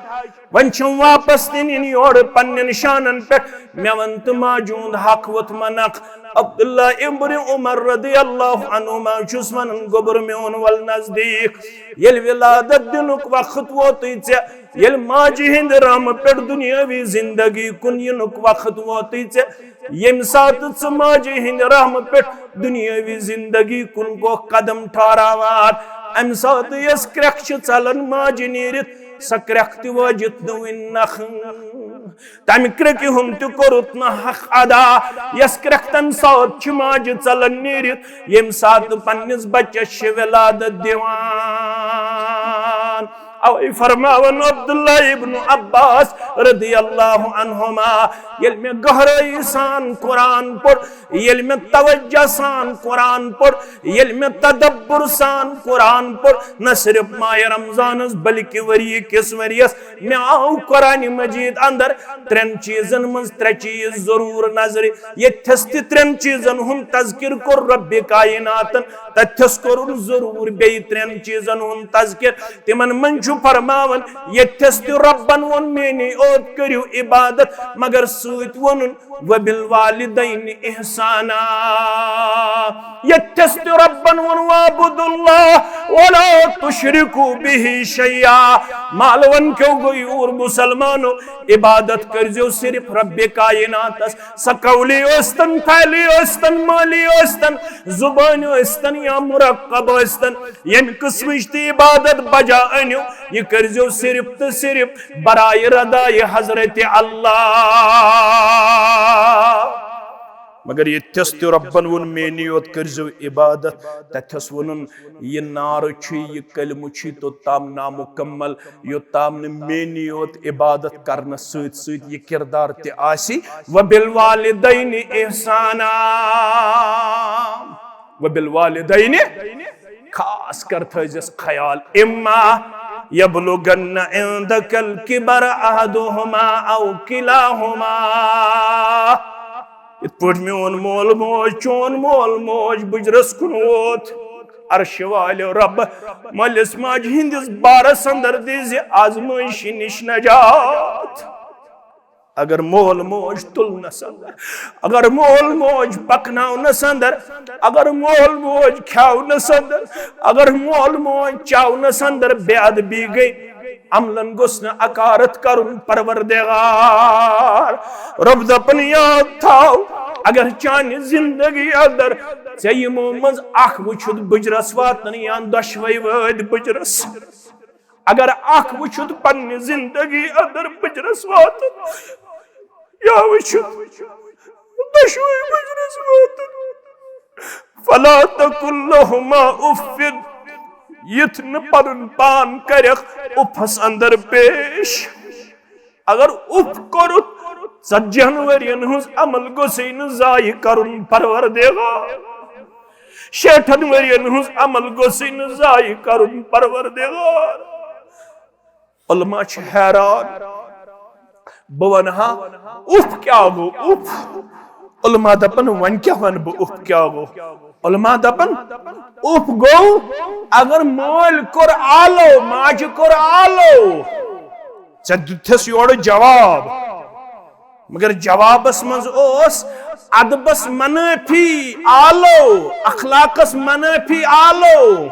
وۄنۍ چھُم واپس تہِ نِنۍ یورٕ پننٮ۪ن شانن پٮ۪ٹھ۔ مےٚ وَن تہٕ، ماجہِ ہُنٛد حق ووٚتھ ما نکھٕ؟ عبداللہ ابن عمر رضی اللہ عنہما چھُس ونان، گوٚبُر میون، ول نزدیٖک۔ ییٚلہِ ولادت دِنُک وقت ووتُے ژےٚ، ییٚلہِ ماجہِ ہِنٛدِ رحمہٕ پٮ۪ٹھ دُنیٲوی زندگی کُن یِنُک وقت ووتُے ژےٚ، ییٚمہِ ساتہٕ ژٕ ماجہِ ہِنٛدِ رحمہٕ پٮ۪ٹھ دُنیٲوی زندگی کُن گوٚکھ قدم ٹھہراوان، اَمہِ ساتہٕ یۄس کرٛٮ۪کھ چھِ ژلان ماجہِ نیٖرِتھ، سۄ کرٛٮ۪کھ تہِ وٲجِتھ نہٕ وٕنہِ نکھٕ۔ تَمہِ کرٛٮ۪کہِ ہُنٛد تہِ کوٚرُتھ نہٕ حق ادا، یۄس کرٛٮ۪کھ تَمہِ ساتہٕ چھِ ماجہِ ژلان نیٖرِتھ، ییٚمہِ ساتہٕ پننِس بچس چھِ ولادت دِوان۔ اوے فرماوان عبداللہ ابن عباس رضی اللہ عنہما، ییٚلہِ مےٚ گہرٲیی سان قرآن پوٚر، ییٚلہِ مےٚ توجہ سان قرآن پوٚر، ییٚلہِ مےٚ تدبر سان قرآن پوٚر، نہ صرف ماہِ رمضانس بلکہِ ؤری کِس ؤریس، مےٚ آو قرآن مجید اندر ترٛٮ۪ن چیٖزن منٛز ترٛےٚ چیٖز ضروٗر نظرِ۔ ییٚتھس تہِ ترٛٮ۪ن چیٖزن ہُنٛد تذکر کوٚر رب کائناتن، تتھس کوٚرُن ضروٗر بیٚیہِ ترٛٮ۪ن چیٖزن ہُنٛد تذکر۔ تِمن منٛز چھُ فرماوان، ییٚتھس تہِ رۄبن ووٚن، میٛٲنی یوت کٔرِو عبادت، مگر سۭتۍ ووٚنُن، وبالوالدین احسانا۔ ییٚتھس تہِ رۄبن ووٚن، واعبدوا اللہ ولا تشرکوا بہ شیئا۔ مالون کیو گوٚو یوٗر، مسلمانو، عبادت کٔرزیو صرف رب کائناتس۔ سۄ قولی ٲستن، فعلی ٲستن، مالی ٲستن، زبٲنۍ ٲستن یا مرکب ٲستن، ییٚمہِ قٕسمٕچ تہِ عبادت بجا أنِو، یہِ کٔرزیو صرف تہٕ صرف برائے ردائے حضرت اللہ۔ مگر ییٚتھس تہِ رۄبن ووٚن، میٛٲنی یوت کٔرزیو عبادت، تتھس ووٚنُن، یہِ نعرٕ چھُ، یہِ کلمہٕ چھُ توٚتام نامُکمل، یوٚتام نہٕ میٛٲنی یوت عبادت کرنس سۭتۍ سۭتۍ یہِ کردار تہِ آسہِ۔ وبالوالدین احسانا۔ وبالوالدین، خاص کر تھٲیزٮ۪س خیال، اما یبلغن عندک الکبر احدہما او کلاہما۔ یِتھ پٲٹھۍ میون مول موج، چون مول موج بُجرس کُن ووت، عرشہِ والہِ رۄب مٲلِس ماجہِ ہٕنٛدِس بارس اندر دِزِ آزمٲیشہِ نِش نجات۔ اگر مول موج تُلنس اندر، اگر مول موج پکناونس اندر، اگر مول موج کھیاونس اندر، اگر مول موج چاونس اندر بے ادبی گٔے، عملن گوٚژھ نہٕ حقارت کرُن۔ پروردگار رۄب دپن، یاد تھاو، اگر چانہِ زندگی اندر ژےٚ یِمو منٛز اکھ وٕچھُتھ بُجرس واتن یا دۄشوے وٲتۍ بُجرس، اگر اکھ وٕچھُتھ پننہِ زندگی اندر بجرس واتُن، یا وٕچھُتھ دۄشوے بجرس واتُن، فلا تقل لهما اف، یُتھ نہٕ پنُن پان کرکھ افس اندر پیش۔ اگر اف کوٚرُتھ، ژتجی ہن ؤرین ہٕنٛز عمل گوٚژھُے نہٕ ضایع کرُن پروردگار، شیٹھن ؤرین ہٕنٛز عمل گوٚژھُے نہٕ ضایع کرُن پروردگار۔ علماء چھِ حیران، بہٕ وَنہٕ ہا، اُف کیٛاہ گوٚو، اُف؟ علماء دَپَن، وۄنۍ کیٛاہ وَنہٕ بہٕ، اُف کیٛاہ گوٚو؟ علماء دَپَن، اُف گوٚو، اگر مٲلۍ کوٚر آلو، ماجہِ کوٚر آلو، ژےٚ دیُتتھَس یورٕ جواب، مگر جوابَس منٛز اوس ادبَس منٲفی آلو، اخلاقَس منٲفی آلو۔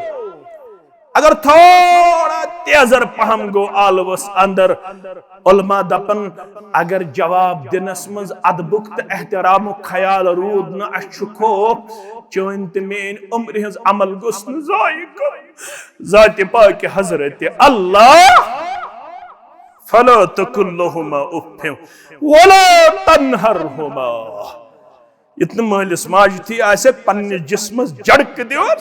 اگر تھوڑا تیزر پہم گوٚو آلوس اندر، علماء دپن، اگر جواب دنس منٛز ادبُک تہٕ احترامُک خیال روٗد نہٕ، اسہِ چھُ خوف چٲنۍ تہٕ میٲنۍ عمرِ ہٕنٛز عمل گوٚژھ نہٕ ضایع کرُن۔ ذاتِ پاکِ حضرت اللہ، فلا تقل لهما اف ولا تنهرهما۔ یُتھ نہٕ مٲلِس ماجہِ تھی آسٮ۪کھ پننِس جسمس جھڑکہٕ دِوان،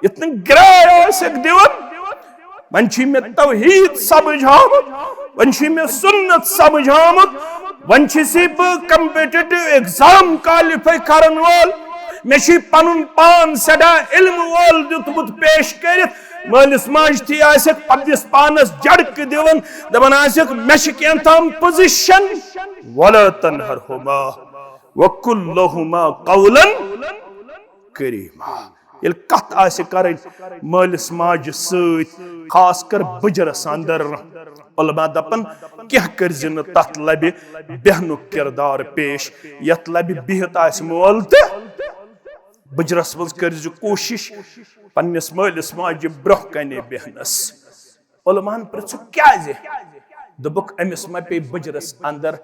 یُتھ نہٕ گراے آسٮ۪کھ دِوان۔ وۄنۍ چھُے مےٚ توحیٖد سمجھ آمُت، وۄنۍ چھُے مےٚ سُنت سمجھ آمُت، وۄنۍ چھُسے بہٕ competitive exam qualify کرن وول، مےٚ چھُے پنُن پان سٮ۪ٹھاہ علمہٕ وول دیُتمُت پیش کٔرِتھ۔ مٲلِس ماجہِ تھی آسٮ۪کھ پننِس پانس جھڑکہٕ دِوان، دپان آسٮ۪کھ، مےٚ چھِ کینٛہہ تام position۔ ولا تنهرهما وقل لهما قولا کریما۔ ییٚلہِ کتھ آسہِ کرٕنۍ مٲلِس ماجہِ سۭتۍ، خاص کر بُجرس اندر، علماء دپن، کینٛہہ کٔرزِ نہٕ تتھ لبہِ بیہنُک کردار پیش، یتھ لبہِ بِہِتھ آسہِ مول تہٕ بُجرس منٛز کٔرزِ کوٗشش پننِس مٲلِس ماجہِ برونٛہہ کنہِ بیہنس۔ علماہن پرژھُکھ، کیازِ؟ دوٚپُکھ، أمِس ما پیٚیہِ بُجرس اندر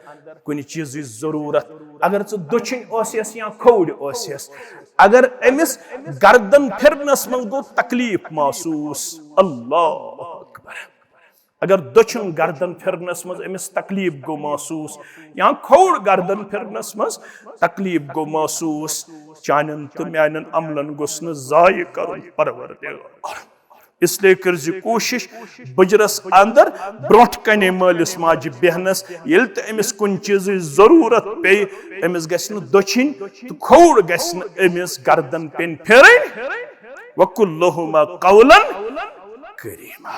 کُنہِ چیٖزٕچ ضروٗرت؟ اگر ژٕ دٔچھِنۍ اوسیس یا کھووُر اوسیس، اگر أمِس گردن پھرنس منٛز گوٚو تکلیف محسوٗس، اللہ اکبر، اگر دٔچھُن گردن پھرنس منٛز أمِس تکلیف گوٚو محسوٗس یا کھووُر گردن پھرنس منٛز تکلیف گوٚو محسوٗس، چانٮ۪ن تہٕ میانٮ۪ن عملن گوٚژھ نہٕ ضایع کرُن پروردگار۔ اس لیے کٔرزِ کوٗشش بُجرس اندر برونٛٹھ کنہِ مٲلِس ماجہِ بیہنس، ییٚلہِ تہِ أمِس کُنہِ چیٖزٕچ ضروٗرت پیٚیہِ، أمِس گژھِ نہٕ دٔچھِنۍ تہٕ کھووُر گژھِ نہٕ أمِس گردن پیٚنۍ پھِرٕنۍ۔ وقل لهما قولا کریما۔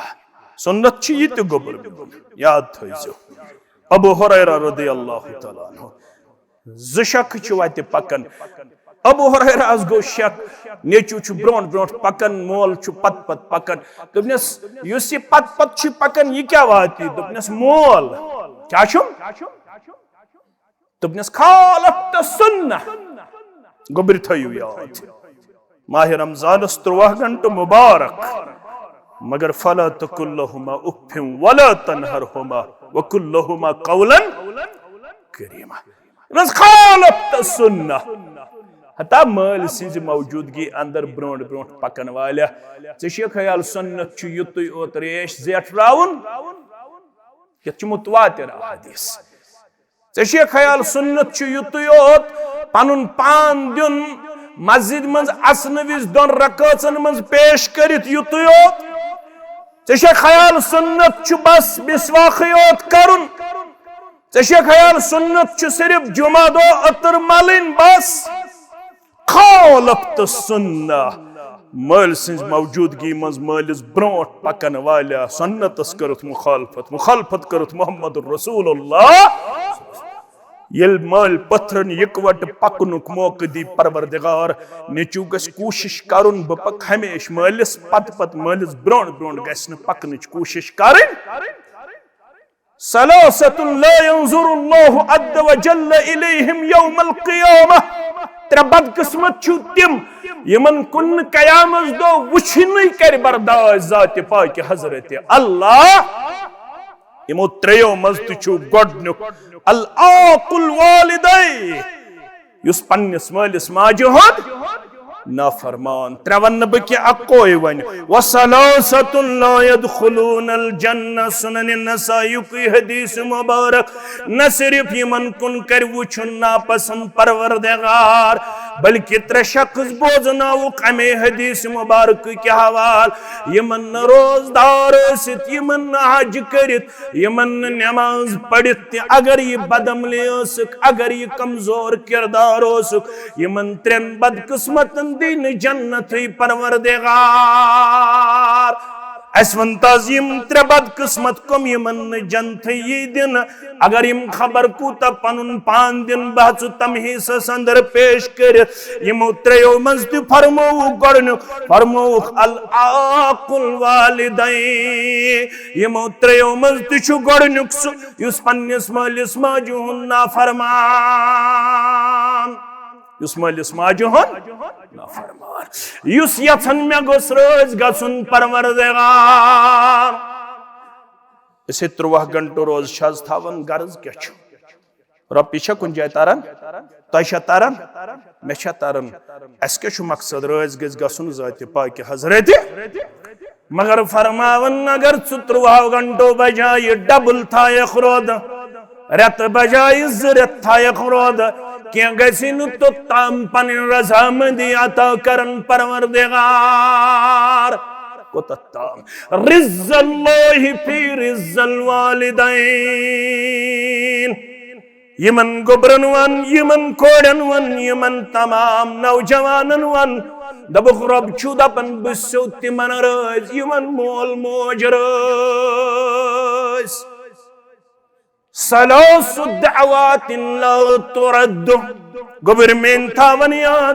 سُنت چھِ یہِ تہِ گوٚبُر، یاد تھٲیزیو۔ ابو ہریرہ رضی اللہ تعالیٰ عنہ، زٕ شخص چھِ وتہِ پکان۔ ابو ہریرہس گوٚو شک، نیٚچو چھُ برونٛٹھ برونٛٹھ پکان، مول چھُ پتہٕ پتہٕ پکان۔ دوٚپنس، یُس یہِ پتہٕ پتہٕ چھُ پکان، یہِ کیٛاہ واتی؟ دوٚپنس، مول۔ کیٛاہ چھُم؟ دوٚپنس، خالفت السنہ۔ گوٚبرِ تھٲیِو یاد، ماہِ رمضانس تُرٛواہ گھنٹہٕ مبارک، مگر فلا تقل لهما اف ولا تنهرهما وقل لهما قولا کریما۔ دوٚپنس، خالفت السنہ۔ ہتا مٲلۍ سٕنٛزِ موجودگی اندر برونٛٹھ برونٛٹھ پکن والیا، ژےٚ چھُے خیال سُنت چھُ یُتُے اوت ریش زیٹھراوُن؟ یتھ چھُ متواتر احادیث۔ ژےٚ چھے خیال سُنت چھُ یُتُے یوت پنُن پان دیُن، مسجد منٛز اژنہٕ وِزِ دۄن رکٲژن منٛز پیش کٔرِتھ یُتُے یوت؟ ژےٚ چھے خیال سُنت چھُ بس مسواکھٕے یوت کرُن؟ ژےٚ چھے خیال سُنت چھُ صرف جمعہ دۄہ عطر ملٕنۍ بس؟ خالفت السنہ۔ مٲلۍ سٕنٛز موجودگی منٛز مٲلِس برونٛٹھ پکن والیا سُنتس کٔرٕتھ مخالفت، مخالفت کٔرٕتھ محمد رسول اللہ۔ ییٚلہِ مٲلۍ پٔتھرن یکوٹہٕ پکنُک موقعہٕ دی پروردگار، نیٚچو گژھِ کوٗشش کرُن، بہٕ پکہٕ ہمیشہٕ مٲلِس پتہٕ پتہٕ، مٲلِس برونٛٹھ برونٛٹھ گژھِ نہٕ پکنٕچ کوٗشش کرٕنۍ۔ ثلاثة لا ينظر الله عز وجل إليهم يوم القيامة۔ ترٛےٚ بدقسمت چھِو تِم، یِمن کُن نہٕ قیامس دۄہ وٕچھنٕے کرِ برداش ذاتِ پاکہِ حضرت اللہ۔ یِمو ترٛیٚیو منٛز تہِ چھُ گۄڈٕنیُک العاق الوالدین، یُس پننِس مٲلِس ماجہِ ہُنٛد نافرمان۔ ترٛےٚ وَنہٕ نہٕ بہٕ کینٛہہ، اَکوے وَنہِ۔ وَثَلَاثَةٌ لَا يَدْخُلُونَ الْجَنَّةَ، سُنَنِ نَسائیُکُے حدیث مبارک۔ نہ صرف یِمن کُن کرِ وٕچھُن ناپسند پروردگار، بلکہ ترٛےٚ شخص بوزناوُکھ اَمے حدیث مبارکہٕ کہِ حوالہٕ، یِمن نہٕ روزدار ٲسِتھ، یِمن نہٕ حج کٔرِتھ، یِمن نہٕ نماز پٔرِتھ تہِ، اگر یہِ بدعملی ٲسٕکھ، اگر یہِ کمزور کردار اوسُکھ، یِمن ترٛٮ۪ن بدقسمتن دی نہٕ جنتٕے پروردگار۔ اَسہِ وَن تہٕ حظ، یِم ترٛےٚ بدقسمت کٕم، یِمن نہٕ جنتٕے یی دِنہٕ؟ اگر یِم خبر کوٗتاہ پنُن پان دِن، بہٕ ہٮ۪ژٕ تمہیٖسس اندر پیش کٔرِتھ۔ یِمو ترٛیٚیو منٛز تہِ فرمووُکھ گۄڈٕنیُک، فرمووُکھ العاق الوالدین۔ یِمو ترٛیٚیو منٛز تہِ چھُ گۄڈٕنیُک سُہ، یُس پننِس مٲلِس ماجہِ ہُنٛد نافرمان، یُس مٲلِس ماجہِ ہُنٛد نافرمان، یُس یژھان مےٚ گوٚژھ رٲضۍ گژھُن پروردگار۔ أسۍ ہے تُرٛواہ گھنٹہٕ روزٕ چھِ حظ تھاوان، غرض کیٛاہ چھُ؟ رۄپیہِ چھا کُنہِ جایہِ تران؟ تۄہہِ چھا تران؟ مےٚ چھا تران؟ اَسہِ کیٛاہ چھُ مقصد؟ رٲضۍ گژھِ گژھُن ذاتِ پاکہِ حضرتِ۔ مگر فرماوان، اگر ژٕ تُرٛواہو گھنٹو بجایہِ ڈبل تھایکھ رودٕ، رٮ۪تہٕ بجایہِ زٕ رٮ۪تھ تھایکھ رودٕ، کینٛہہ گژھِ نہٕ توٚت تام پنٕنۍ رضامندی عطا کرن پروردگار۔ کوٚتتھ تام؟ رضا اللہ فی رضا الوالدین۔ یِمن گوٚبرن وَن، یِمن کورٮ۪ن وَن، یِمن تمام نوجوانن وَن، دوٚپُکھ، رۄب چھُ دَپان، بہٕ چھُسو تِمن رٲضۍ، یِمن مول موج رٲضۍ۔ ثلاث دعوات لا ترد۔ گوٚبٕرۍ میٲنۍ تھاوَن یاد،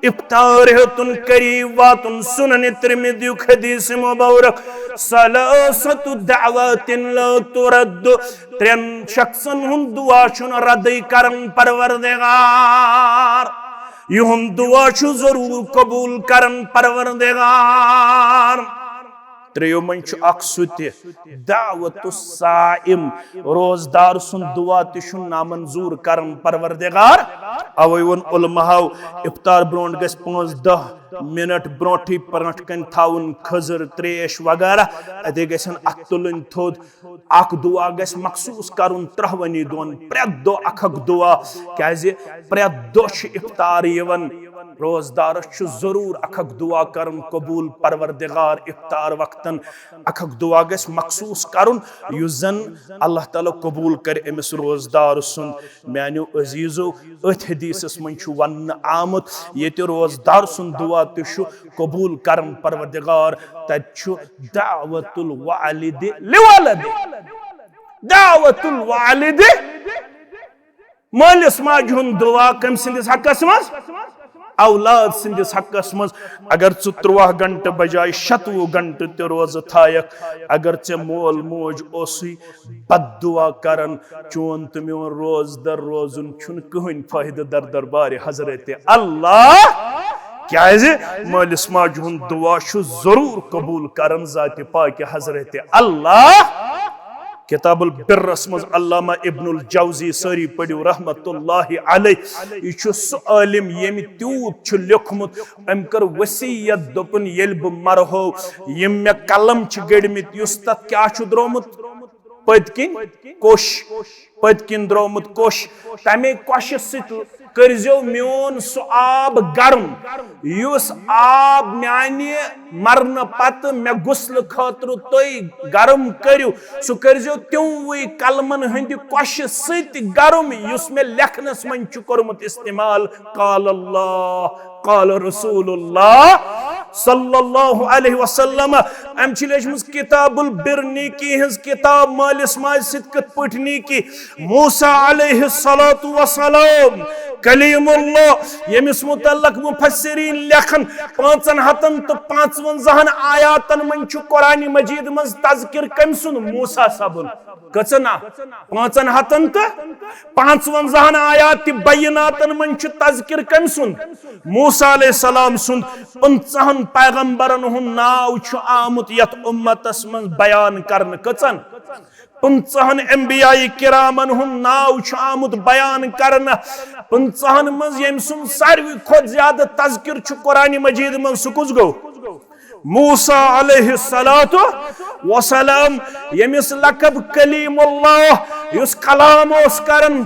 افطار ہیوٚتُن قریب واتُن، سنن ترمذیُک حدیث مبارک۔ ثلاث دعوات لا ترد۔ ترٛٮ۪ن شخصن ہُنٛد دعا چھُنہٕ ردٕے کران پروردگار، یِہُنٛد دعا چھُ ضروٗر قبوٗل کران پروردگار۔ ترٛیٚیو منٛز چھُ اکھ سُہ تہِ، دعوت الصائم، روزدار سُنٛد دعا تہِ چھُ نامنظوٗر کران پروردگار۔ اوے ووٚن علماہو، افطار برونٛٹھ گژھِ پانٛژھ دَہ منٹ برونٛٹھٕے پرٛنٛٹھ کنہِ تھاوُن کھٔزٕر، تریش وغیرہ، اتے گژھن اتھٕ تُلٕنۍ تھوٚد۔ اکھ دعا گژھِ مخصوٗص کرُن ترٛہوٕنی دۄہن، پرٛٮ۪تھ دۄہ اکھ اکھ دعا، کیازِ پرٛٮ۪تھ دۄہ چھُ افطار یِوان۔ روزدارس چھُ ضروٗر اکھ اکھ دعا کرُن قبوٗل پروردگار۔ افطار وقتن اکھ اکھ دعا گژھِ مخصوٗص کرُن، یُس زن اللہ تعالیٰ قبوٗل کرِ أمِس روزدار سُنٛد۔ میانیو عزیزو، أتھۍ حدیثس منٛز چھُ وننہٕ آمُت، ییٚتہِ روزدار سُنٛد دعا تہِ چھُ قبوٗل کران پروردگار، تتہِ چھُ دعوت الوالد لولد، دعوت الوالد، مٲلِس ماجہِ ہُنٛد دعا کٔمۍ سٕنٛدِس حقس منٛز؟ اولاد سٕنٛدِس حقس منٛز۔ اگر ژٕ تُرٛواہ گھنٹہٕ بجایہِ شتوُہ گھنٹہٕ تہِ روزٕ تھایکھ، اگر ژےٚ مول موج اوسُے بد دعا کران، چون تہٕ میون روزدر روزُن چھُنہٕ کٕہٕنۍ فٲیدٕ در دربارِ حضرت اللہ۔ کیازِ؟ مٲلِس ماجہِ ہُنٛد دعا چھُ ضروٗر قبوٗل کران ذاتِ پاکہِ حضرت اللہ۔ کتاب البرس منٛز علامہ ابن الجوزی، سٲری پٔرِو رحمت اللہ علیہ، یہِ چھُ سُہ عٲلِم ییٚمہِ تیوٗت چھُ لیوٚکھمُت، أمۍ کٔر وصیت، دوٚپُن، ییٚلہِ بہٕ مرہو، یِم مےٚ قلم چھِ گٔڑمٕتۍ، یُس تَتھ کیٛاہ چھُ درٛامُت؟ پٔتۍ کِنۍ کوٚش، پٔتۍ کِنۍ درٛامُت کوٚش، تَمے کوٚشہِ سۭتۍ کٔرۍزیو میون سُہ آب گرم، یُس آب میانہِ مرنہٕ پتہٕ مےٚ غسلہٕ خٲطرٕ تُہۍ گرم کٔرِو، سُہ کٔرۍزیو تِموٕے قلمن ہٕنٛدِ کوٚشہِ سۭتۍ گرم، یُس مےٚ لیکھنس منٛز چھُ کوٚرمُت استعمال۔ قال اللہ، قال رسول اللہ صلی اللہ علیہ وسلم۔ أمۍ چھِ لیچھمٕژ کتاب البر، نیکی ہٕنٛز کتاب، مٲلِس ماجہِ سۭتۍ کِتھ پٲٹھۍ نیکی۔ موسیٰ علیہ الصلوۃ والسلام، کلیم اللہ، ییٚمِس متعلق مفسرین لیکھن، پانٛژن ہتن تہٕ پانٛژونزاہن آیاتن منٛز چھُ قرآن مجید منٛز تذکر کٔمۍ سُنٛد؟ موسیٰ صٲبُن۔ کٔژن؟ پانٛژن ہتن تہٕ پانٛژونزاہن آیات تہٕ بیناتن منٛز چھُ تذکر کٔمۍ سُنٛد؟ موسیٰ علیہ السلام سُنٛد۔ پٕنٛژٕہن پیغمبرن ہُنٛد ناو چھُ آمُت یتھ امتس منٛز بیان کرنہٕ۔ کٔژن؟ پٕنٛژٕہن انبیاء کرامن ہُنٛد ناو چھُ آمُت بیان کرنہٕ۔ پٕنٛژٕہن منٛز ییٚمہِ سُنٛد ساروی کھۄتہٕ زیادٕ تذکر چھُ قرآن مجید منٛز، سُہ کُس گوٚو؟ موسیٰ علیہ الصلوۃ والسلام، ییٚمِس لقب کلیم اللہ، یُس کلام اوس کران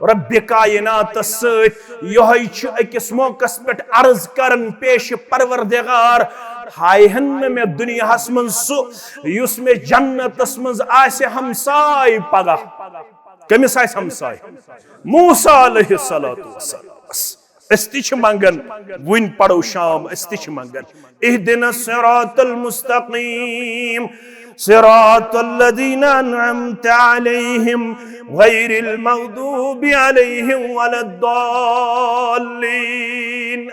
رب کائناتس سۭتۍ۔ یہے چھُ أکِس موقعس پٮ۪ٹھ عرض کران پیش پروردگار، ہایہِ ہن نہٕ مےٚ دُنیاہس منٛز سُہ یُس مےٚ جنتس منٛز آسہِ ہمساے پگاہ۔ کٔمِس آسہِ ہمساے؟ موسیٰ علیہ الصلوۃ والسلامس۔ أسۍ تہِ چھِ منگان، وٕنۍ پرو شام، أسۍ تہِ چھِ منگان۔ اهدنا الصراط المستقيم، صراط الذين أنعمت عليهم، غير المغضوب عليهم ولا الضالين،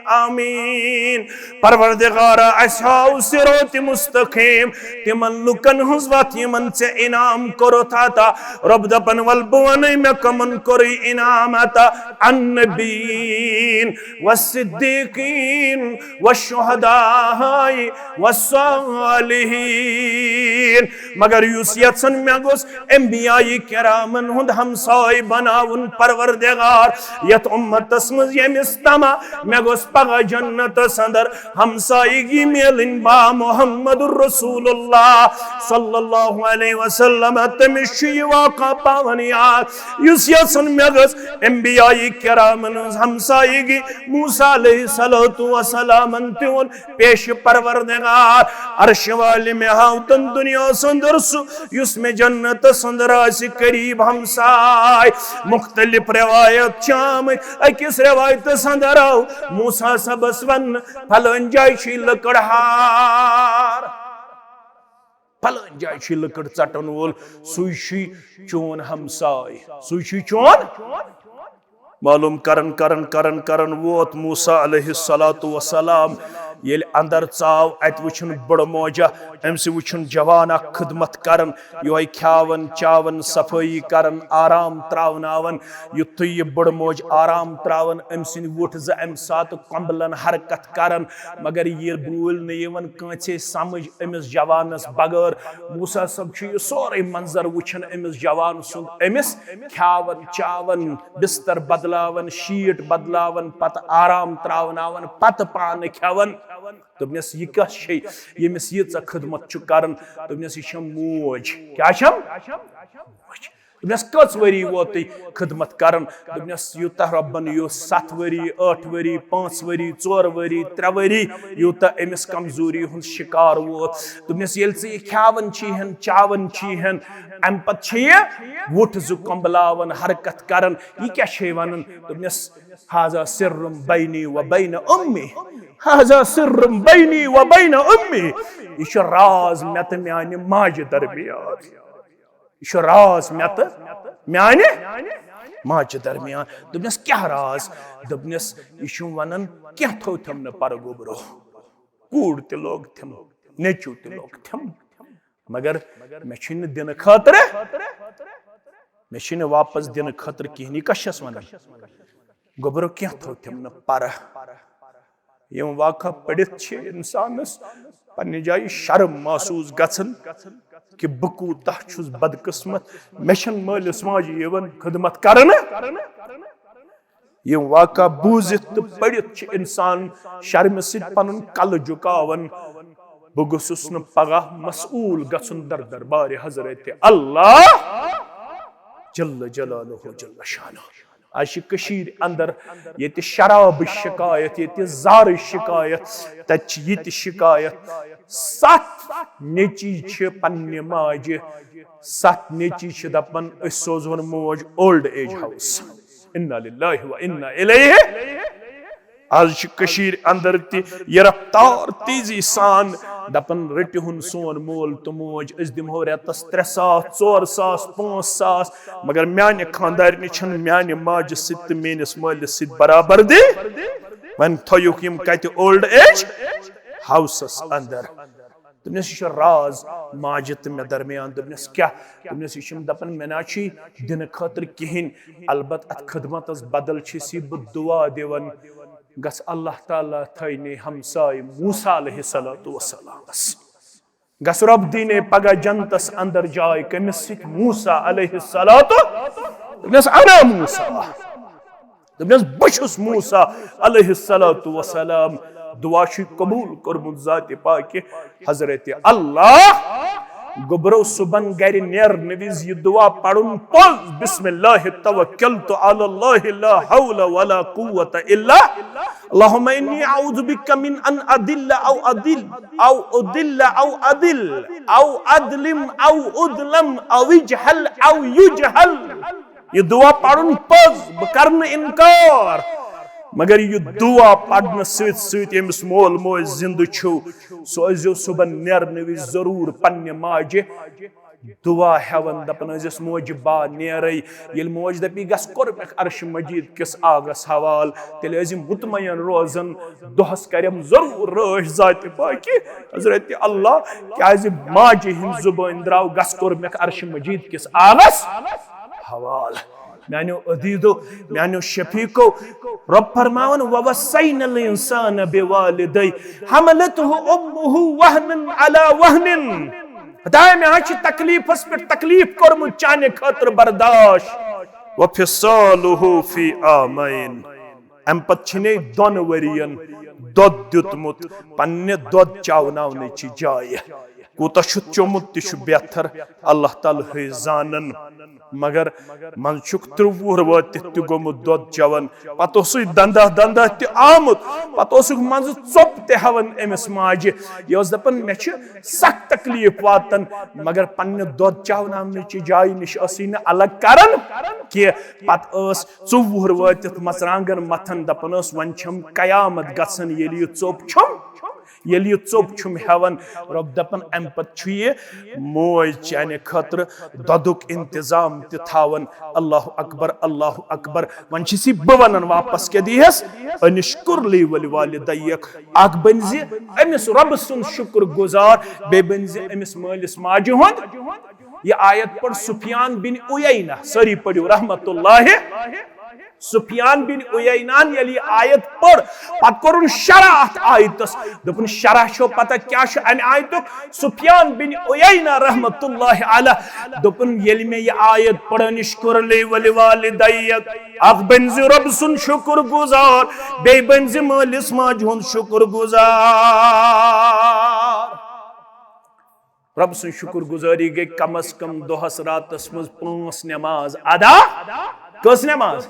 آمين۔ پروردگارا، اسہِ ہاو صراط مستقیم، تِمن لُکن ہٕنٛز وتھ یِمن ژےٚ انعام کوٚرُتھ عطا۔ رب دپان، ول بہٕ ونے مےٚ کمن کوٚرُے انعام عطا؟ النبیین والصدیقین والشہداء والصالحین۔ مگر یُس یژھن مےٚ گوٚژھ انبیاء کرامن ہُنٛد ہمساے بناوُن پروردگار، یتھ امتس منٛز ییٚمِس تمہ مےٚ گوٚژھ پگاہ جنتس اندر ہمسایگی میلٕنۍ با محمد رسول اللہ صلی اللہ علیہ وسلم۔ تٔمِس چھُ یہِ واقعہ پاوان یاد، یُس یژھان مےٚ گٔژھ انبیاء کرامن ہٕنٛز ہمسایگی۔ موسیٰ علیہ الصلوۃ والسلامن تہِ ووٚن پیش پروردگار، عرش والہِ مےٚ ہاو تن دُنیاہس اندر سُہ یُس مےٚ جنتس اندر آسہِ قریب ہمساے۔ مختلف روایت چھِ آمٕتۍ، أکِس روایتس اندر آو موسیٰ صٲبس وننہٕ، فلٲنۍ جایہِ چھِ لٔکٕر ہار، فلٲنۍ جایہِ چھِ لٔکٕر ژٹن وول، سُے چھُے چون ہمساے، سُے چھُے چون۔ معلوم کرن کرن کرن کرن ووت موسیٰ علیہ الصلوۃ والسلام۔ ییٚلہِ اندر ژاو، اتہِ وٕچھُن بٕڑٕ موجہ، أمۍ سٕے وٕچھُن جوان اکھ خدمت کران، یِہوٚے کھیاوان چاوان، صفٲیی کران، آرام تراوناوان۔ یُتھُے یہِ بٕڑٕ موج آرام تراوان، أمۍ سٕنٛدۍ وُٹھ زٕ امہِ ساتہٕ کۄمبلن حرکت کران، مگر یہِ بوٗلۍ نہٕ یِوان کٲنٛسے سمجھ أمِس جوانس بغٲر۔ موسیٰ صٲب چھُ یہِ سورُے منظر وٕچھان، أمِس جوان سُنٛد، أمِس کھیاوان چاوان، بستر بدلاوان، شیٖٹ بدلاوان، پتہٕ آرام تراوناوان، پتہٕ پانہٕ کھٮ۪وان۔ دوٚپنس، یہِ کس چھے، ییٚمِس ییٖژاہ خدمت چھُ کران؟ دوٚپنس، یہِ چھم موج۔ کیٛاہ چھم؟ موج۔ دوٚپنس، کٔژ ؤری ووتُے خدمت کران؟ دوٚپنس، یوٗتاہ رۄبن یوٚژھ، ستھ ؤری، ٲٹھ ؤری، پانٛژھ ؤری، ژور ؤری، ترٛےٚ ؤری، یوٗتاہ أمِس کمزوری ہُنٛد شکار ووت۔ دوٚپنس، ییٚلہِ ژٕ یہِ کھیاوان چھی ہن، چاوان چھی ہن، امہِ پتہٕ چھِ یہِ وُٹھ زٕ کۄمبلاوان، حرکت کران، یہِ کیٛاہ چھے ونان؟ دوٚپنس، هذا سر بيني وبين أمي، هذا سر بيني وبين أمي۔ یہِ چھُ راز مےٚ تہٕ میانہِ ماجہِ درمیان۔ یہِ چھُ راز مےٚ تہٕ میانہِ ماجہِ درمیان۔ دوٚپنس، کیٛاہ راز؟ دوٚپنس، یہِ چھُم ونان، کینٛہہ تھوٚو تھم نہٕ پرٕ گوٚبرو۔ کوٗر تہِ لوگ تھم، نیٚچو تہِ لوگ تھم، مگر مےٚ چھُے نہٕ دِنہٕ خٲطرٕ، مےٚ چھُے نہٕ واپس دِنہٕ خٲطرٕ کِہیٖنۍ۔ یہِ کس چھَس ونان؟ گوٚبرو، کینٛہہ تھوٚو تھم نہٕ پرٕ۔ یِم واقعہ پٔرِتھ چھِ انسانس پننہِ جایہِ شرم محسوس گژھان کہِ بہٕ کوٗتاہ چھُس بدقسمت، مےٚ چھَنہٕ مٲلِس ماجہِ یِوان خدمت کرنہٕ۔ یِم واقعہ بوٗزِتھ تہٕ پٔرِتھ چھِ انسان شرمہِ سۭتۍ پنُن کلہٕ جُکاوان۔ بہٕ گوٚژھُس نہٕ پگاہ مسئول گژھُن در دربارِ حضرت اللہ جل جلالہ جل شانہ۔ آز چھِ کٔشیٖرِ اندر ییٚتہِ شرابٕچ شکایت، ییٚتہِ زارٕچ شکایت، تتہِ چھِ یہِ تہِ شکایت۔ ستھ نیٚچی چھِ پننہِ ماجہِ، ستھ نیٚچی چھِ دپان، أسۍ سوزہون موج اولڈ ایج ہاوس۔ انا للہ و انا الیہ۔ آز چھِ کٔشیٖرِ اندر تہِ یہِ رفتار تیزی سان دپان، رٔٹِہُن سون مول تہٕ موج، أسۍ دِمہو رٮ۪تس ترٛےٚ ساس، ژور ساس، پانٛژھ ساس، مگر میانہِ خاندارنہِ چھنہٕ میانہِ ماجہِ سۭتۍ تہٕ میٲنِس مٲلِس سۭتۍ برابردی۔ وۄنۍ تھٲیِوکھ یِم کتہِ اولڈ ایج ہاوسس اندر؟ دوٚپنس، یہِ چھُ راز ماجہِ تہٕ مےٚ درمیان۔ دوٚپنس، کیٛاہ؟ دوٚپنس، یہِ چھُم دپان، مےٚ نہ چھُے دِنہٕ خٲطرٕ کِہیٖنۍ، البتہٕ اتھ خدمتس بدل چھُس یہِ بہٕ دُعا دِوان، گژھ اللہ تعالیٰ تھٲینی ہمساے موسیٰ علیہ الصلوۃ والسلامس۔ گژھ رۄب دیٖنے پگاہ جنتس اندر جاے۔ کٔمِس سۭتۍ؟ موسیٰ علیہ الصلوۃ۔ دوٚپنس، انا موسیٰ۔ دوٚپنس، بہٕ چھُس موسیٰ علیہ الصلوۃ والسلام۔ دعا چھُے قبول کوٚرمُت ذاتِ پاکہِ۔ حضرت اللہ گوٚبرو صبحن گرِ نیرنہٕ وِزِ یہِ دعا پرُن پوٚز، بسم اللہ توکلت علی اللہ لا حول ولا قوۃ الا، اللہم انی اعوذ بک من ان اضل او اضل او اضل او اضل او اظلم او اظلم او اجہل او یجہل۔ یہِ دعا پرُن پوٚز، بہٕ کرٕ نہٕ انکار، مگر یہِ دعا پرنہٕ سۭتۍ سۭتۍ ییٚمِس مول موج زندٕ چھُ، سُہ ٲسۍزیو صبحن نیرنہٕ وِزِ ضروٗر پننہِ ماجہِ دعا ہٮ۪وان، دپان ٲسۍزٮ۪س، موجہِ با نیرے۔ ییٚلہِ موج دپی، گژھ کوٚر مےٚ عرش مجید کِس آگس حوال، تیٚلہِ ٲسۍ مطمئن روزان، دۄہس کرٮ۪م ضروٗر رٲچھ ذاتِ پاکہِ۔ حضرت اللہ، کیازِ ماجہِ ہٕنٛز زبٲنۍ درٛاو، گژھ کوٚر مےٚ عرش مجید کِس آگس حوال۔ میانیو عزیزو، میانیو شفیقو، رۄب فرماوان، ووصینا الانسان بوالدیہ حملتہ امہ وہنا علی وہن۔ خدایا، مےٚ حظ چھِ تکلیفس پٮ۪ٹھ تکلیف کوٚرمُت چانہِ خٲطرٕ برداشت۔ وفصالہ فی عامین۔ امہِ پتہٕ چھِنے دۄن ؤرین دۄد دیُتمُت پننہِ دۄد چاوناونٕچہِ جایہِ۔ کوٗتاہ چھُ چوٚمُت تہِ چھُ بہتر، اللہ تعالیٰ ہٕے زانن۔ مگر منٛزٕ چھُکھ ترٛۆوُہر وٲتِتھ تہِ گوٚمُت دۄد چٮ۪وان، پتہٕ اوسُے دنٛدہ دنٛدہ تہِ آمُت، پتہٕ اوسُکھ منٛزٕ ژوٚپ تہِ ہٮ۪وان أمِس ماجہِ۔ یہِ اوس دپان، مےٚ چھِ سخ تکلیف واتان، مگر پننہِ دۄد چاوناونٕچہِ جایہِ نِش ٲسٕے نہٕ الگ کران کینٛہہ۔ پتہٕ ٲس ژوٚوُہر وٲتِتھ مژرانٛگن متھان، دپان ٲس، وۄنۍ چھم قیامت گژھان، ییٚلہِ یہِ ژوٚپ چھُم، ییٚلہِ یہِ ژوٚپ چھُم ہٮ۪وان۔ رۄب دپان، امہِ پتہٕ چھُ یہِ موج چانہِ خٲطرٕ دۄدُک انتظام تہِ تھاوان۔ اللہ اکبر، اللہ اکبر۔ وۄنۍ چھُس یہِ بہٕ ونان واپس، کیٛاہ دیٖہس؟ انشکر لی ولوالدیک۔ اکھ بٔنۍ زِ أمِس رۄبہٕ سُنٛد شُکر گُزار، بیٚیہِ بٔنۍ زِ أمِس مٲلِس ماجہِ ہُنٛد۔ یہِ آیت پٔر سفیان بن عیینہ، سٲری پٔرِو رحمت اللہ۔ سفیان بن عیینان ییٚلہِ یہِ آیت پٔر، پتہٕ کوٚرُن شرح اتھ آیتس۔ دوٚپُن، شرح چھو پتہ کیٛاہ چھُ امہِ آیتُک؟ سفیان بن عیینہ رحمت اللہ علیہ دوٚپُن، ییٚلہِ مےٚ یہِ آیت پٔر، انشکر لی ولوالدیک، اکھ بٔنۍ زِ رۄب سُنٛد شُکر گُزار، بیٚیہِ بٔنۍ زِ مٲلِس ماجہِ ہُنٛد شُکر گُزار۔ رۄب سٕنٛز شُکر گُزٲری گٔے کم از کم دۄہس راتس منٛز پانٛژھ نٮ۪ماز ادا۔ کٔژ نٮ۪ماز؟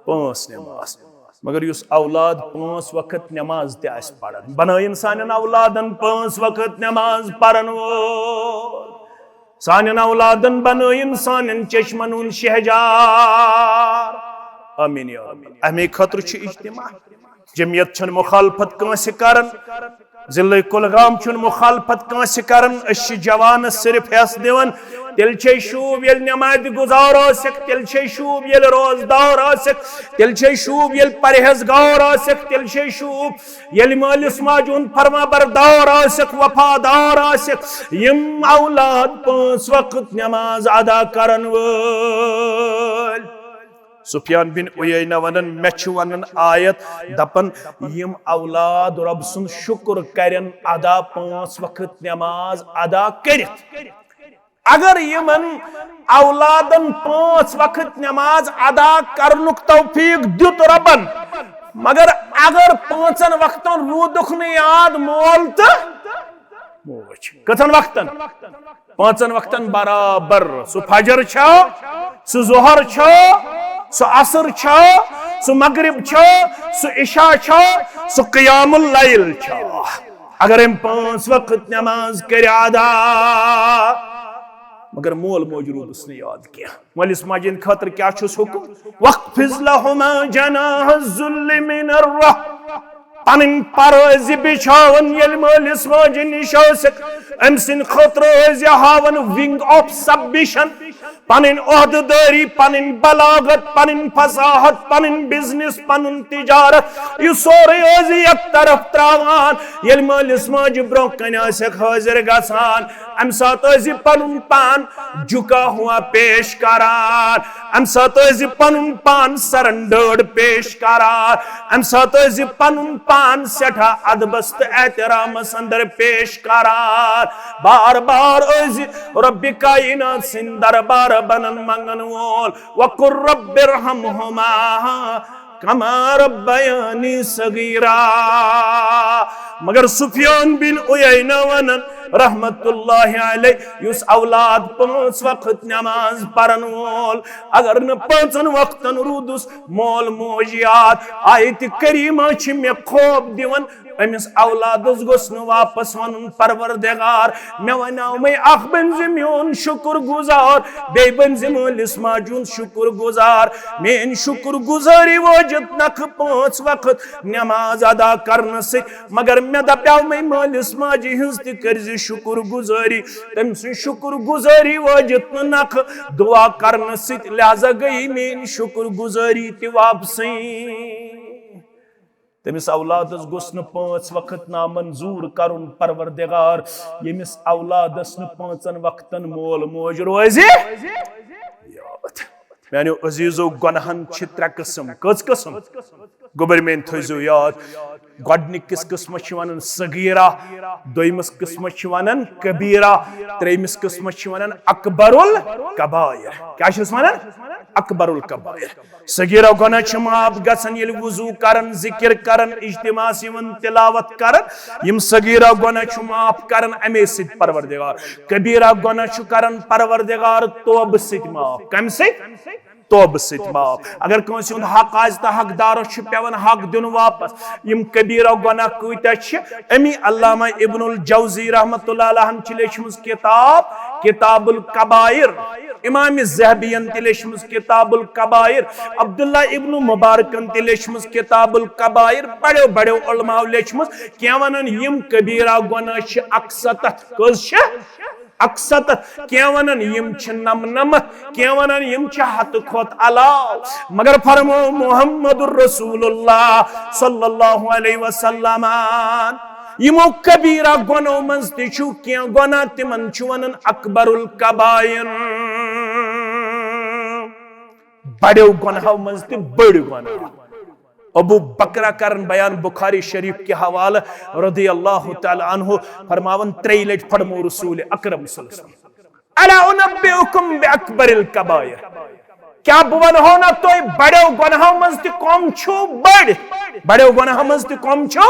پانٛژھ نٮ۪ماز۔ مگر یُس اولاد پانٛژھ وقت نٮ۪ماز تہِ آسہِ پران، بنٲیِن سانٮ۪ن اولادن پانٛژھ وقت نٮ۪ماز پرن وول۔ سانٮ۪ن اولادن بنٲیِن سانٮ۪ن چشمن ہُنٛد شہجار۔ آمین یا رب۔ امی خٲطرٕ چھُ اجتماع۔ جمعیت چھنہٕ مخالفت کٲنٛسہِ کران، ضلع کُلگام چھُنہٕ مخالفت کٲنٛسہِ کران۔ أسۍ چھِ جوانس صرف حصہٕ دِوان۔ تیٚلہِ چھے شوٗب ییٚلہِ نمازِ گُزار ٲسِکھ، تیٚلہِ چھے شوٗب ییٚلہِ روزدار ٲسِکھ، تیٚلہِ چھے شوٗب ییٚلہِ پرہیزگار ٲسِکھ، تیٚلہِ چھے شوٗب ییٚلہِ مٲلِس ماجہِ ہُنٛد فرما بردار ٲسِکھ، وفادار ٲسِکھ، یِم اولاد پانٛژھ وقت نماز ادا کرن وٲلۍ۔ سفیان بن عیینہ ونان، مےٚ چھِ ونان آیت، دپان، یِم اولاد رۄب سُنٛد شُکر کرن ادا پانٛژھ وقت نماز ادا کٔرِتھ۔ اگر یِمن اولادن پانٛژھ وقت نماز ادا کرنُک توفیق دیُت رۄبن، مگر اگر پانٛژن وقتن روٗدُکھ نہٕ یاد مول تہٕ موج۔ کٔژن وقتن؟ پانٛژن وقتن برابر۔ سُہ فجر چھا، سُہ ظہر چھا، سُہ عصر چھا، سُہ مغرب چھا، سُہ عشاء چھا، سُہ قیام اللیل چھا۔ اگر أمۍ پانٛژھ وقت نماز کرِ ادا، مگر مول موج روٗدُس نہٕ یاد کینٛہہ۔ مٲلِس ماجہِ ہِنٛدِ خٲطرٕ کیٛاہ چھُس حُکُم؟ واخفض لہما جناح الذل من الرحمہ۔ پنٕنۍ پرٲزی بچھاوان ییٚلہِ مٲلِس ماجہِ نِش ٲسِکھ، أمۍ سٕنٛدِ خٲطرٕ ٲسۍ زِ ہاوان wing of submission۔ پنٕنۍ عہدٕ دٲری، پنٕنۍ بلاغت، پنٕنۍ فصاحت، پنٕنۍ بزنس، پنُن تجارت، یہِ سورُے ٲسۍ زِ یک طرف تراوان۔ ییٚلہِ مٲلِس ماجہِ برونٛہہ کنہِ ٲسِکھ حٲضِر گژھان، امہِ ساتہٕ ٲسۍ زِ پنُن پان جُکا ہوا پیش کران، امہِ ساتہٕ ٲسۍ زِ پنُن پان سرنڈٲڑ پیش کران، امہِ ساتہٕ ٲسۍ زِ پنُن پان سٮ۪ٹھاہ ادبس تہٕ احترامس اندر پیش کران۔ بار بار ٲسۍ زِ رۄبِ کائنات سٕنٛدِ دربار بنن منگن وول۔ وقل رب ارحمهما کما ربیانی صغیرا۔ مگر سفیان بن عیینہ ونان رحمت اللہ علیہ، یُس اولاد پانٛژھ وقت نماز پرن وول، اگر نہٕ پانٛژن وقتن روٗدُس مول موج یاد، آیت کریمہ چھِ مےٚ خوب دِوان، أمِس اولادس گوٚژھ نہٕ واپس ونُن، پروردگار، مےٚ ونیٛاومَے اکھ بٔنۍ زِ میون شُکر گُزار، بیٚیہِ بٔنۍ زِ مٲلِس ماجہِ ہُنٛد شُکر گُزار۔ میٲنۍ شُکر گُزٲری وٲجِتھ نکھٕ پانٛژھ وقت نماز ادا کرنہٕ سۭتۍ، مگر مےٚ دپیٛاومَے مٲلِس ماجہِ ہٕنٛز تہِ کٔرۍ زِ شُکر گُزٲری۔ تٔمۍ سٕنٛز شُکر گُزٲری وٲجِتھ نہٕ نکھٕ دُعا کرنہٕ سۭتۍ، لہذا گٔیے میٲنۍ شُکر گُزٲری تہِ واپسٕے۔ تٔمِس اولادس گوٚژھ نہٕ پانٛژھ وقت نامنظور کرُن، پروردگار، ییٚمِس اولادس نہٕ پانٛژن وقتن مول موج روزِ یاد۔ میانیو عزیزو، گۄناہن چھِ ترٛےٚ قٕسم۔ کٔژ قٕسم؟ گوٚبرۍ میٲنۍ تھٲیزیو یاد۔ گۄڈٕنِکِس قٕسمس چھِ ونان صغیرہ، دوٚیمِس قٕسمس چھِ ونان کبیرہ، ترٛیٚیمِس قٕسمس چھِ ونان اکبر الکبائر۔ کیٛاہ چھِس ونان؟ اکبر الکبائر۔ صغیرہ گۄناہ چھِ معاف گژھان ییٚلہِ وضو کران، ذکر کران، اجتماعس یِوان، تلاوت کران۔ یِم صغیرہ گۄناہ چھُ معاف کران امے سۭتۍ پروردگار۔ کبیرہ گۄناہ چھُ کران پروردگار توبہٕ سۭتۍ معاف۔ کمہِ سۭتۍ؟ توبہٕ سۭتۍ معاف۔ اگر کٲنٛسہِ ہُنٛد حق آسہِ تہٕ حقدارس چھُ پٮ۪وان حق دیُن واپس۔ یِم کبیرہ گۄناہ کۭتیاہ چھِ؟ امی علامہ ابن الجوزی رحمت اللہ علیہ ہن چھِ لیچھمٕژ کتاب کتاب الکبائر۔ امام ذہبین تہِ لیچھمٕژ کتاب الکبائر، عبداللہ ابن مبارکن تہِ لیچھمٕژ کتاب الکبائر، بڑیو بڑیو علماء لیچھمٕژ۔ کینٛہہ ونان یِم کبیرہ گۄناہ چھِ اکستتھ۔ کٔژ چھِ؟ اکستتھ۔ کینٛہہ ونان یِم چھِ نمنمتھ، کینٛہہ ونان یِم چھِ ہتہٕ کھۄتہٕ علاوٕ۔ مگر فرمو محمد رسول اللہ صلی اللہ علیہ وسلم، یِمو کبیرہ گۄنہو منٛز تہِ چھُ کینٛہہ گۄناہ، تِمن چھُ ونان اکبر الکبائر۔ بڑیو گۄنہو منٛز تہِ بٔڑۍ گۄناہ۔ ابو بکرہ کرن بیان بخاری شریف کہِ حوالہٕ رضی اللہ تعالیٰ عنہ، فرماون ترٛیٚیہِ لٹہِ فرمو رسول اکرم صلی اللہ علیہ وسلم، الا انبئکم باکبر الکبائر؟ کیٛاہ بہٕ ونہو نا تۄہہِ بڑیو گۄنہو منٛز تہِ کۄم چھُو بٔڑۍ؟ بڑیو گۄنہو منٛز تہِ کۄم چھُو؟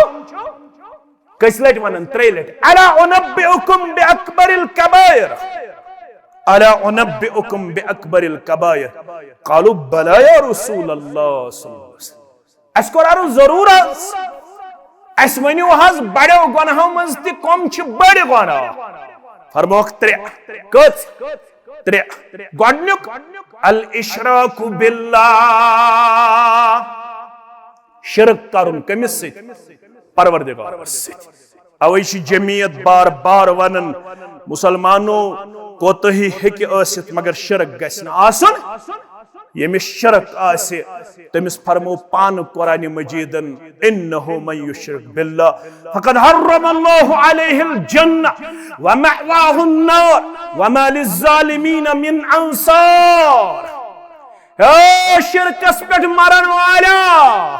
کٔژِ لٹہِ ونان؟ ترٛیٚیہِ لٹہِ۔ الا انبئکم باکبر الکبائر؟ الا انبئکم باکبر الکبائر؟ قالوا بلی یا رسول اللہ صلی اللہ علیہ وسلم۔ اسہِ کوٚر عرض ضروٗر حظ، اسہِ ؤنِو حظ بڑیو گۄنہو منٛز تہِ کۄم چھِ بٔڑۍ گۄناہ؟ فرموکھ ترٛےٚ۔ کٔژ؟ ترٛےٚ۔ گۄڈٕنیُک، الاشراک باللہ، شرک کرُن کٔمِس سۭتۍ؟ پروردگارس سۭتۍ۔ اوے چھِ جمعیت بار بار ونان، مسلمانو، کوتاہی ہیٚکہِ ٲسِتھ مگر شرک گژھِ نہٕ آسُن۔ ییٚمِس شرک آسہِ، تٔمِس فرمو پانہٕ قرآن مجیدن، انہ من یشرک باللہ فقد حرم اللہ علیہ الجنہ ومأواہ النار وما للظالمین من انصار۔ ہے شرکس پٮ۪ٹھ مرن والا،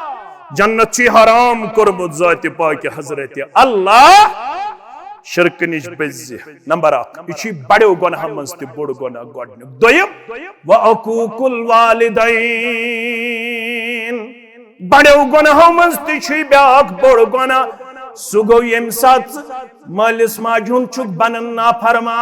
جنت چھُے حرام کوٚرمُت ذاتِ پاکِ حضرت اللہ۔ شرکہٕ نِش بٔزِ۔ نمبر اکھ، یہِ چھُے بڑیو گۄناہو منٛز تہِ بوٚڑ گۄناہ گۄڈٕنیُک۔ دوٚیِم، وعقوق الوالدین۔ بڑیو گۄناہو منٛز تہِ چھُے بیٛاکھ بوٚڑ گۄناہ۔ سُہ گوٚو ییٚمہِ ساتہٕ ژٕ مٲلِس ماجہِ ہُنٛد چھُکھ بنان نافرمان۔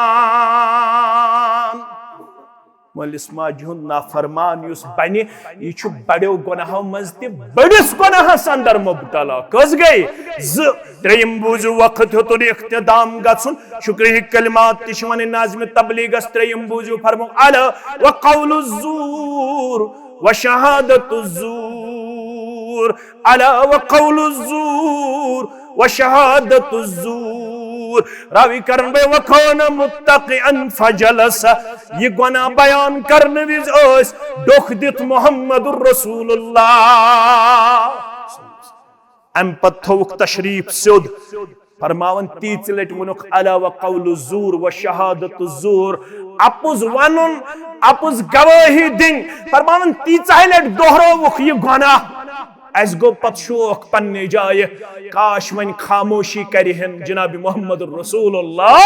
مٲلِس ماجہِ ہُنٛد نافرمان یُس بنہِ، یہِ چھُ بڑیو گۄناہو منٛز تہِ بٔڑِس گۄناہس اندر مبتلا۔ کٔژ گٔے؟ زٕ۔ ترٛیٚیِم بوٗزِو، وقت ہیوٚتُن اختتام گژھُن۔ شُکرِ ہٕکۍ کلمات تہِ چھِ وَنٕنۍ ناظمِ تبلیغس۔ ترٛیٚیِم بوٗزِو، فرمو، الا وقول الزور وشہادت الزور، الا وقول الزور وشہادت الزور۔ راوی کرن بے وکان متقئا فجلس یہِ گۄناہ بیان کرنہٕ وِزِ ٲسۍ ڈوٚکھ دِتھ محمد رسول اللہ۔ امہِ پتہٕ تھووُکھ تشریف سیوٚد۔ فرماوان تیٖژِ لٹہِ ووٚنُکھ، الا و قول الزور و شہادت الزور، اپُز ونُن، اپُز گوٲہی دِنۍ۔ فرماوان تیٖژاہہِ لٹہِ دۄہرووُکھ یہِ گۄناہ۔ اسہِ گوٚو پتہٕ شوق پننہِ جایہِ، کاش وۄنۍ خاموشی کرِ ہن جناب محمد رسول اللہ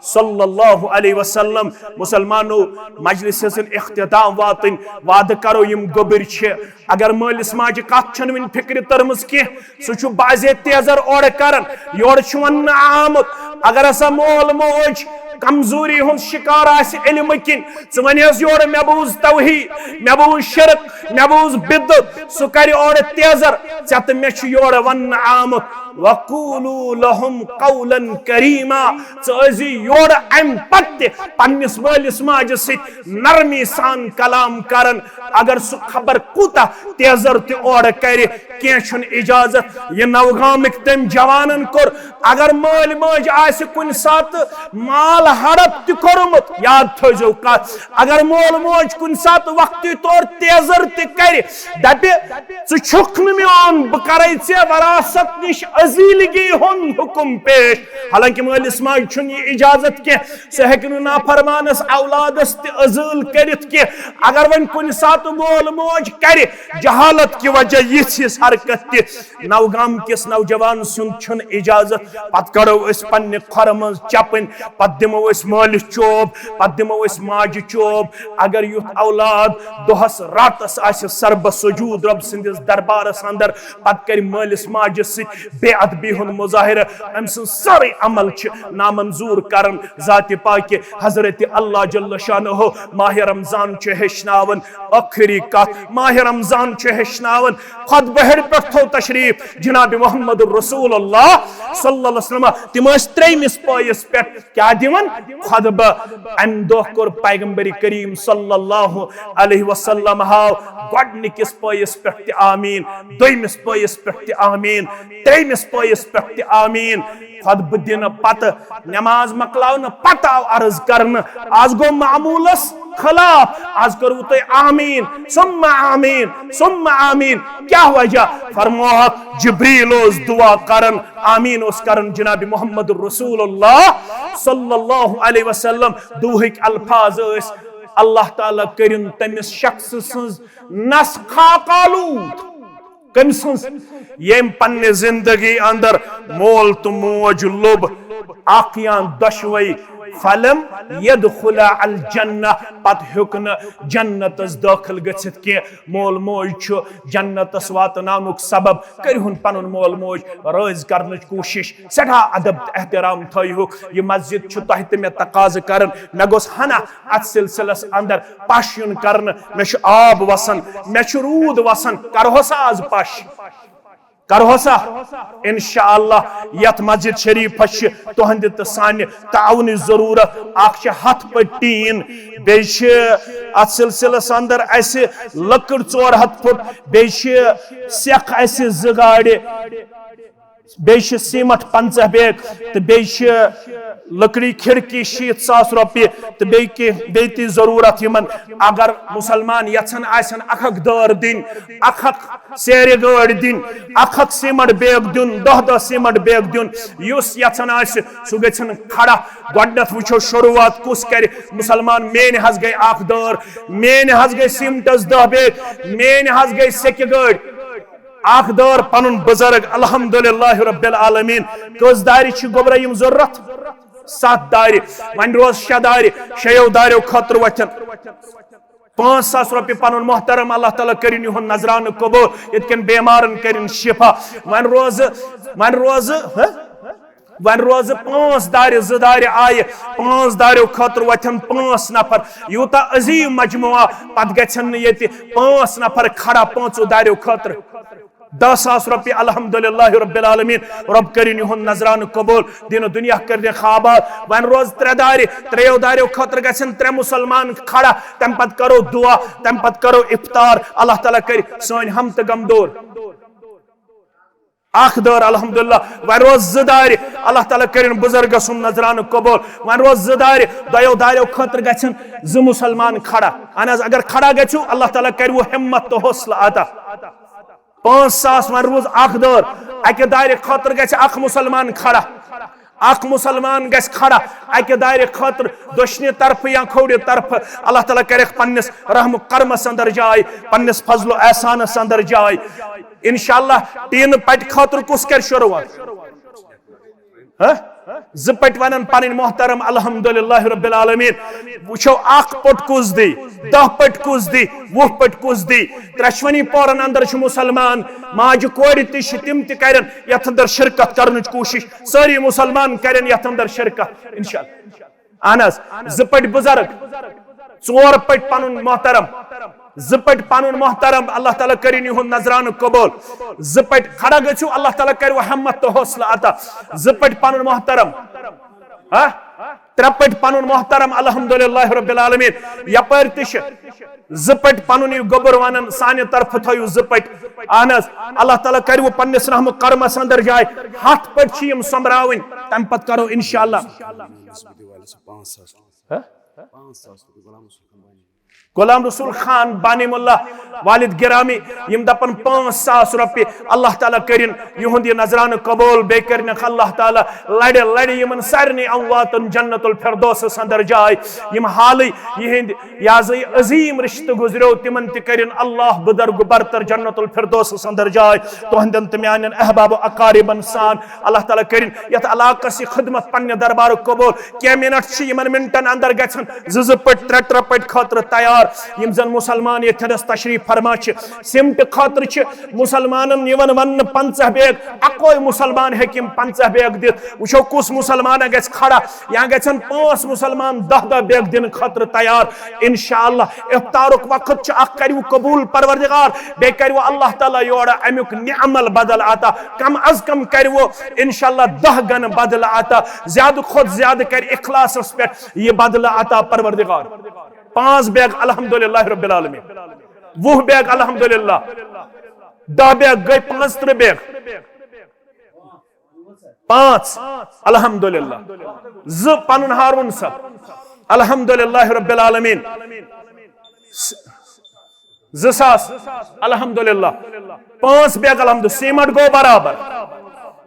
صلی اللہ علیہ وسلم۔ مسلمانو، مجلس ہٕنٛز اختتام واتٕنۍ، وعدٕ کرو یِم گوٚبٕرۍ چھِ۔ اگر مٲلِس ماجہِ کتھ چھنہٕ وٕنہِ فکرِ تٔرمٕژ کینٛہہ، سُہ چھُ بعضے تیزر اورٕ کران، یورٕ چھُ وننہٕ آمُت۔ اگر ہسا مول موج کمزوری ہُنٛد شکار آسہِ علمہٕ کِنۍ، ژٕ ونہِ حظ یورٕ، مےٚ بوٗز توحید، مےٚ بوٗز شرک، مےٚ بوٗز بدعت، سُہ کرِ اورٕ تیزر۔ ژےٚ تہٕ مےٚ چھُ یورٕ وننہٕ آمُت، وقولوا لهم قولا کریما۔ ژٕ ٲسۍ زِ یورٕ امہِ پتہٕ تہِ پننِس مٲلِس ماجہِ سۭتۍ نرمی سان کلام کران۔ اگر سُہ خبر کوٗتاہ تیزر تہِ اورٕ کرِ، کینٛہہ چھُنہٕ اجازت۔ یہِ نوگامٕکۍ تٔمۍ جوانن کوٚر، اگر مٲلۍ مٲج آسہِ کُنہِ ساتہٕ مال ہڑپ تہِ کوٚرمُت، یاد تھٲیزیو کتھ، اگر مول موج کُنہِ ساتہٕ وقتی طور تیزر تہِ کرِ، دپہِ، ژٕ چھُکھ نہٕ میون، بہٕ کرے ژےٚ وراثت نِش ازیلگی ہُنٛد حکم پیش۔ حالانکہ مٲلِس ماجہِ چھُنہٕ یہِ اجازت کینٛہہ، سُہ ہیٚکہِ نہٕ نافرمانس اولادس تہِ ازیل کٔرِتھ کینٛہہ۔ اگر وۄنۍ کُنہِ ساتہٕ مول موج کرِ جہالت کہِ وجہ یِژھ یِژھ حرکت تہِ، نوگام کِس نوجوان سُنٛد چھُنہٕ اجازت۔ پتہٕ کڑو أسۍ پننہِ کھۄرٕ منٛز چپٕنۍ، پتہٕ دِمو أسۍ مٲلِس چوب، پتہٕ دِمو أسۍ ماجہِ چوب۔ اگر یُتھ اولاد دۄہس راتس آسہِ سربہ سجود رۄب سٕنٛدِس دربارس اندر، پتہٕ کرِ مٲلِس ماجہِ سۭتۍ بے ادبی ہُنٛد مظاہرٕ، أمۍ سٕنٛز سٲرٕے عمل چھِ نامنظور کران ذاتِ پاکہِ حضرت اللہ جل شانہ۔ ماہ رمضان چھُ ہیٚچھناوان، ٲخری کتھ، ماہ رمضان چھُ ہیٚچھناوان، خطبہٕ ہیٚرِ پٮ۪ٹھ تھوٚو تشریف جناب محمد رسول اللہ صلی اللہ علیہ وسلم۔ تِم ٲسۍ ترٛیٚیمِس پٲیِس پٮ۪ٹھ کیٛاہ دِوان؟ خطبہٕ۔ امہِ دۄہ کوٚر پیغمبر کریم صلی اللہ علیہ وسلم ہاو گۄڈٕنِکِس پٲیِس پٮ۪ٹھ تہِ آمیٖن، دوٚیمِس پٲیِس پٮ۪ٹھ تہِ آمیٖن، ترٛیٚیمِس پٲیِس پٮ۪ٹھ تہِ آمیٖن۔ خطبہٕ دِنہٕ پتہٕ، نماز مۄکلاونہٕ پتہٕ آو عرض کرنہٕ، از گوٚو معمولس خلاف، از کٔروٕ تۄہہِ آمیٖن، ثم آمیٖن، ثم آمیٖن۔ کیٛاہ وجہ؟ فرمووُکھ، جبریل اوس دعا کران، آمیٖن اوس کران جناب محمد رسول اللہ صلی اللہ علیہ وسلم۔ دعاہٕکۍ الفاظ ٲسۍ، اللہ تعالیٰ کٔرِن تٔمِس شخص سٕنٛز نس خاک آلود۔ کٔمۍ سٕنٛز؟ ییٚمۍ پننہِ زندگی اندر مول تہٕ موج لوٚب، اکھ یا دۄشوے، فلم یدخل الجنہ، پتہٕ ہیوٚک نہٕ جنتس دٲخل گٔژھِتھ کینٛہہ۔ مول موج چھُ جنتس واتناونُک سبب۔ کٔرِہُن پنُن مول موج رٲضۍ کرنٕچ کوٗشش، سٮ۪ٹھاہ ادب تہٕ احترام تھٲیہُکھ۔ یہِ مسجد چھُ تۄہہِ تہٕ مےٚ تقاضہٕ کران، مےٚ گوٚژھ ہنا اتھ سلسلس اندر پش یُن کرنہٕ۔ مےٚ چھُ آب وسان، مےٚ چھُ روٗد وسان، کرہوسا از پش؟ کرہوسا؟ انشاءاللہ یتھ مسجد شریفس چھِ تُہنٛدِ تہٕ سانہِ تعاونٕچ ضروٗرت۔ اکھ چھِ ہتھ پٔٹۍ ٹیٖن، بیٚیہِ چھِ اتھ سلسلس اندر اسہِ لٔکٕر ژور ہتھ فُٹ، بیٚیہِ چھِ سٮ۪کھ اسہِ زٕ گاڑِ، بیٚیہِ چھِ سیمٹ پنژاہ بیگ، تہٕ بیٚیہِ چھِ لٔکرِ کھڑکی شیٖتھ ساس رۄپیہِ، تہٕ بیٚیہِ کینٛہہ بیٚیہِ تہِ ضروٗرت یِمن۔ اگر مسلمان یژھان آسن اکھ اکھ دٲر دِنۍ، اکھ اکھ سیرِ گٲڑۍ دِنۍ، اکھ اکھ سیمٹ بیگ دیُن، دہ دہ سیمٹ بیگ دیُن، یُس یژھان آسہِ سُہ گژھن کھڑا۔ گۄڈٕنیتھ وٕچھو شروٗعات کُس کرِ۔ مسلمان، میٲنۍ حظ گٔے اکھ دٲر، میٲنۍ حظ گٔے سیمٹس دہ بیگ، میٲنۍ حظ گٔے سیٚکہِ گٲڑۍ۔ اکھ دٲر پنُن بزرگ، الحمدللہ رب العالمین۔ کٔژ دارِ چھِ گوٚبرا یِم ضروٗرت؟ ستھ دارِ۔ وۄنۍ روز شےٚ دارِ، شیٚیو داریو خٲطرٕ وۄتھن پانٛژھ ساس رۄپیہِ۔ پنُن محترم، اللہ تعالیٰ کٔرِن یِہُنٛد نذرانہٕ قبوٗل، یِتھ کٔنۍ بیمارن کٔرِن شفا۔ وۄنۍ روزٕ، وۄنۍ روزٕ، ہہ؟ وۄنۍ روزٕ پانٛژھ دارِ، زٕ دارِ آیہِ، پانٛژھ داریو خٲطرٕ وۄتھن پانٛژھ نفر۔ یوٗتاہ عظیٖم مجموعہ، پتہٕ گژھن نہٕ ییٚتہِ پانٛژھ نفر کھڑا پانٛژو داریو خٲطرٕ۔ دہ ساس رۄپیہِ، الحمدللہ رب العالمین، رۄب کٔرِن یِہُنٛد نذرانہٕ قبوٗل، دین و دُنیا کٔرِنَکھ آباد۔ وۄنۍ روز ترٛےٚ دارِ، ترٛیٚیو داریو خٲطرٕ گژھن ترٛےٚ مُسلمان کھڑا، تَمہِ پتہٕ کرو دُعا، تَمہِ پتہٕ کرو افطار۔ اللہ تعالیٰ کٔرِ سٲنۍ ہم تہٕ غم دوٗر۔ اکھ دٲر الحمدللہ، وۄنۍ روز زٕ دارِ۔ اللہ تعالیٰ کٔرِن بزرگس سُنٛد نذرانہٕ قبول۔ وۄنۍ روز زٕ دارِ، دۄیو داریو خٲطرٕ گژھن زٕ مسلمان کھڑا۔ اہن حظ، اگر کھڑا گژھِو، اللہ تعالیٰ کرِوٕ ہمت تہٕ حوصلہٕ عطا۔ پانٛژھ ساس، وۄنۍ روٗز اکھ دٲر، اکہِ دارِ خٲطرٕ گژھِ اکھ مسلمان کھڑا۔ اکھ مسلمان گژھِ کھڑا، اکہِ دارِ خٲطرٕ، دٔچھنہِ طرفہٕ یا کھوورِ طرفہٕ۔ اللہ تعالیٰ کرٮ۪کھ پننِس رحم و کرمس اندر جاے، پننِس فضل و احسانس اندر جاے۔ انشاءاللہ، ٹیٖنہٕ پٹہِ خٲطرٕ کُس کرِ شروٗعات؟ ہہ؟ زٕ پٹۍ ونن پنٕنۍ محترم الحمدللہ رب العالمین۔ وٕچھو، اکھ پوٚٹ کُس دی، دہ پٹۍ کُس دی، وُہ پٹۍ کُس دی۔ ترٛٮ۪شوٕنی پورن اندر چھِ مسلمان ماجہِ کورِ تہِ چھِ، تِم تہِ کرن یتھ اندر شرکت کرنٕچ کوٗشش۔ سٲری مسلمان کرن یتھ اندر شرکت انشاءاللہ۔ اہن حظ، زٕ پٹۍ بزرگ، ژور پٹۍ پنُن محترم، زٕ پٹۍ پنُن محترم، اللہ تعالیٰ کٔرِن یِہُنٛد نذرانہٕ قبول۔ زٕ پٹۍ کھڑا گٔژھِو، اللہ تعالیٰ کرِ ہمت تہٕ حوصلہٕ عطا۔ زٕ پٹۍ پنُن محترم، ہا؟ ترٛےٚ پٹۍ پنُن محترم، الحمدللہ رب العالمین۔ یپٲرۍ تہِ چھِ زٕ پٹۍ پنُن یہِ گوٚبُر ونان، سانہِ طرفہٕ تھٲیِو زٕ پٹۍ۔ اہن حظ، اللہ تعالیٰ کرِوٕ پننِس رحم و کرمس اندر جاے۔ ہتھ پٹۍ چھِ یِم سۄمبراوٕنۍ، تمہِ پتہٕ کرو انشاءاللہ۔ ہہ؟ غلام رسول خان بانی ملا، والد گرامی، یِم دپن پانٛژھ ساس رۄپیہِ، اللہ تعالیٰ کٔرِن یِہُنٛد یہِ نذرانہٕ قبول، بیٚیہِ کٔرِنکھ اللہ تعالیٰ لڑِ لڑِ یِمن سارنٕے امواتن جنت الفردوسس اندر جاے۔ یِم حالٕے یِہنٛدۍ یہِ حظ یہِ عظیٖم رشتہٕ گُزریو، تِمن تہِ کٔرِن اللہ بُزرگ برتر جنت الفردوسس اندر جاے۔ تُہنٛدٮ۪ن تہٕ میانٮ۪ن احباب و اقاربن سان اللہ تعالیٰ کٔرِن یتھ علاقس یہِ خدمت پننہِ دربارُک قبول۔ کینٛہہ منٹ چھِ، یِمن منٹن اندر گژھن زٕ زٕ پٔٹۍ، ترٛےٚ ترٛےٚ پٔٹۍ خٲطرٕ تیار۔ یِم زن مسلمان ییٚتھٮ۪نس تشریف فرما چھِ، سیمٹہٕ خٲطرٕ چھِ مسلمانن یِوان وننہٕ پنٛژاہ بیگ، اکوے مسلمان ہیٚکہِ یِم پنٛژاہ بیگ دِتھ۔ وٕچھو کُس مسلمان گژھِ کھڑا، یا گژھن پانٛژھ مسلمان دہ دہ بیگ دِنہٕ خٲطرٕ تیار۔ انشاءاللہ افطارُک وقت چھُ، اکھ کٔرِو قبول پروردگار، بیٚیہِ کٔرِو اللہ تعالیٰ یورٕ امیُک نعمل بدل عطا، کم از کم کٔرِو انشاءاللہ دہ گنہٕ بدل عطا، زیادٕ کھۄتہٕ زیادٕ کَرِ اخلاصس پٮ۪ٹھ یہِ بدل عطا پروردگار۔ پانٛژھ بیگ الحمدللہ رب العالمین، وُہ بیگ الحمدللہ، دہ بیگ گٔے پانٛژترٕہ بیگ۔ پانٛژھ، الحمدللہ۔ زٕ پنُن ہارون صٲب، الحمدللہ رب العالمین۔ س-، زٕ ساس، الحمدللہ۔ پانٛژھ بیگ الحمد، سیمٹ گوٚو برابر،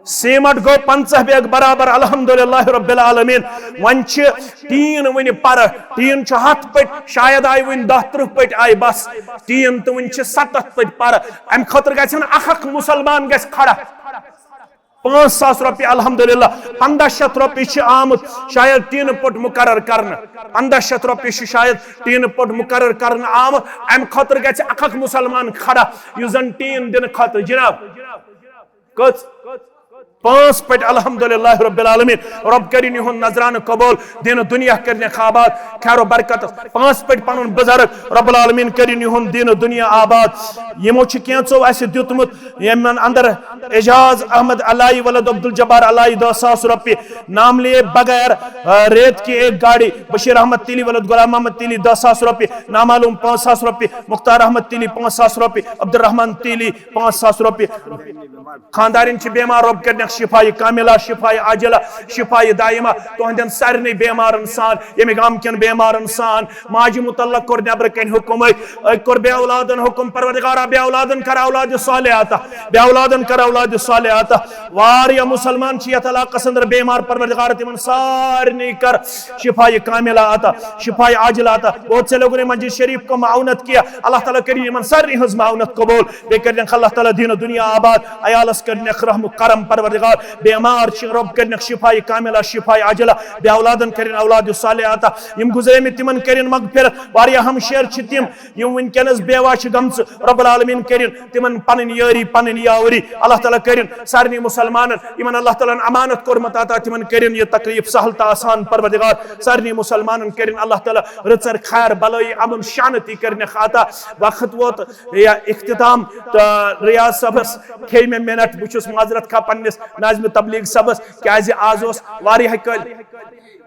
سیمٹ گوٚو پنٛژاہ بیگ برابر، الحمدللہ رب العالمین۔ وۄنۍ چھِ ٹیٖن وٕنہِ پرٕ، ٹیٖن چھُ ہتھ پٔٹۍ، شاید آیہِ وٕنہِ دہ ترٕٛہ پٔٹۍ آیہِ بس، ٹیٖن تہٕ وٕنہِ چھِ ستتھ پٔٹۍ پرٕ۔ امہِ خٲطرٕ گژھن اکھ اکھ مسلمان گژھِ کھڑا۔ پانٛژھ ساس رۄپیہِ الحمدللہ، پنٛداہ شیٚتھ رۄپیہِ چھِ آمُت شاید ٹیٖنہٕ پوٚٹ مُقرر کرنہٕ، پنٛداہ شیٚتھ رۄپیہِ چھِ شاید ٹیٖنہٕ پوٚٹ مُقرر کرنہٕ آمُت۔ امہِ خٲطرٕ گژھِ اکھ اکھ مسلمان کھڑا یُس زن ٹیٖن دِنہٕ خٲطرٕ، جناب، کٔژ؟ پانٛژھ پٔٹۍ الحمدللہ رب العالمین۔ رۄب کٔرِن یِہُنٛد نذرانہٕ قبول، دیٖنہٕ دُنیا کٔرِنَکھ آباد، خیر و برکت۔ پانٛژھ پٔٹۍ پنُن بُزرگ، رب العالمین کٔرِن یِہُنٛد دیٖنہٕ دُنیا آباد۔ یِمو چھُ کینٛژو اَسہِ دیُتمُت، یِمن اندر اعجاز احمد علایی ولد عبدالجبار علایی دہ ساس رۄپیہِ، نام لیے بغیر، آ، ریت کی ایک گاڑی، بشیر احمد تیلی ولد غلام محمد تیلی دہ ساس رۄپیہِ، نامعلوم پانٛژھ ساس رۄپیہِ، مختار احمد تیلی پانٛژھ ساس رۄپیہِ، عبدالرحمان تیلی پانٛژھ ساس رۄپیہِ۔ خاندارین چھِ بیمار، رۄب کٔرنَکھ شفایہِ کاملہ، شفایہِ عاجلہ، شفایہِ دائمہ۔ تُہنٛدٮ۪ن سارنٕے بیمارن سان، ییٚمہِ گامہٕ کٮ۪ن بیمارن سان، ماجہِ متعلق کوٚر نٮ۪برٕ کنہِ حُکم، أکۍ، أکۍ کوٚر بے اولادن حُکم، پروردگارا، بے اولادن کر اولاد صالح عطا، بے اولادن کر اولاد صالح عطا۔ واریاہ مسلمان چھِ یتھ علاقس اندر بیمار، پروردگار تِمن سارنٕے کر شفایہِ کاملہ عطا، شفایہِ عاجلہ عطا۔ بہت سے لوگوں نے مسجد شریف کو معاونت کیا، اللہ تعالیٰ کٔرِن یِمن سارنٕے ہٕنٛز معاونت قبول۔ بیٚیہِ کٔرِنَکھ اللہ تعالیٰ دیٖنہٕ دُنیا آباد، عیالَس کٔرِنَکھ رحم و کرم پروردگار، بیمار چھِ رۄب کٔرِنَکھ شفایہِ کاملہ، شفایہِ عاجلہ، بے اولادَن کٔرِن اولاد صالح عطا، یِم گُزریمٕتۍ تِمَن کٔرِن مغفرت، واریاہ ہمشیر چھِ تِم یِم وٕنکیٚنَس بیوہ چھِ گٔمژٕ، رۄب العالمین کٔرِن تِمَن پَنٕنۍ یٲری، پَنٕنۍ یاوری، اللہ تعالیٰ کٔرِن سارنٕے مسلمانَن یِمَن اللہ تعالیٰ ہَن امانت کوٚرمُت عطا، تِمَن کٔرِن یہِ تکلیٖف سہل تہٕ آسان پروردگار، سارنٕے مسلمانَن کٔرِن اللہ تعالیٰ رٕژَر خیر بلٲیی امن شانتی کٔرِنَکھ عطا۔ وقت ووت یا اختتام تہٕ ریاض صٲبس کھیٚیہِ مےٚ منٹ، بہٕ چھُس معذرت خواہ پننِس ناظمِ تبلیغ صٲبس، کیازِ آز اوس واریاہ کٲلۍ۔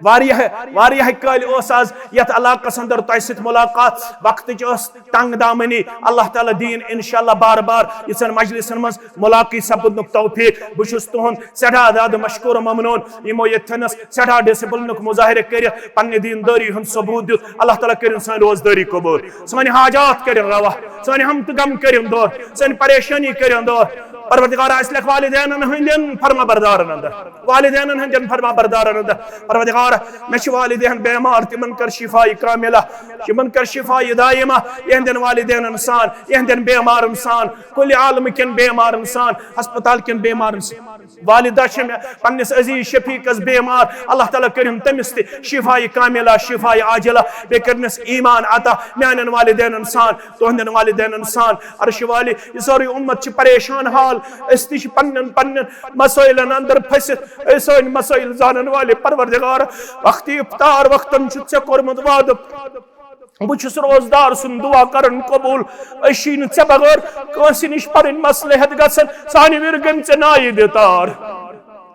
واریاہ واریاہ کٲلۍ اوس آز یتھ علاقس اندر تۄہہِ سۭتۍ ملاقات۔ وقتٕچ ٲس تنگ دامنی۔ اللہ تعالیٰ دِیِن انشاءاللہ بار بار یِژھن مجلسن منٛز ملاقات سپدنُک توفیق۔ بہٕ چھُس تُہُنٛد سٮ۪ٹھاہ زیادٕ مشکور و ممنون، یِمو ییٚتھٮ۪نس سٮ۪ٹھاہ ڈسپلنُک مظاہرٕ کٔرِتھ پننہِ دیندٲری ہُنٛد ثبوت دیُت۔ اللہ تعالیٰ کٔرِن سٲنۍ روزدٲری قبول، سٲنۍ حاجات کٔرِن روا، سٲنۍ ہم تہٕ غم کٔرِن دور، سٲنۍ پریشٲنی کٔرِن دور۔ پروردگارا، اَسہِ لیکھ والدینن ہٕنٛدٮ۪ن فرما بردارن اندر، والدینن ہٕنٛدٮ۪ن فرما بردارن اندر۔ پروردگارا، مےٚ چھِ والدین بیمار، تِمن کر شفا کاملہ، تِمن کر شفا دائمہ، یِہنٛدٮ۪ن والدینن سان، یِہنٛدٮ۪ن بیمارن سان، کُلہِ عالمہٕ کٮ۪ن بیمارن سان، ہسپتال کٮ۪ن بیمارن سان۔ والدہ چھِ مےٚ پننِس عزیز شفیقس بیمار، اللہ تعالیٰ کٔرِن تٔمِس تہِ شفا کاملہ، شفا عاجلہ، بیٚیہِ کٔرنس ایمان عطا۔ میانٮ۪ن والدینن سان، تُہنٛدٮ۪ن والدینن سان، عرش والہِ، یہِ سٲرٕے اُمت چھِ پریشان حال۔ أسۍ تہِ چھِ پننٮ۪ن پننٮ۪ن مسٲیلن اندر پھٔسِتھ۔ اے سٲنۍ مسٲیل زانن والہِ پروردگار، وقتِ افطار وقتن چھُ ژےٚ کوٚرمُت وعدٕ، بہٕ چھُس روزدار سُنٛد دعا کران قبول۔ أسۍ چھِی نہٕ ژےٚ بغٲر کٲنٛسہِ نِش پنٕنۍ مصلحت گژھان۔ سانہِ وِرِ گٔمژٕ نایہِ دِ تار،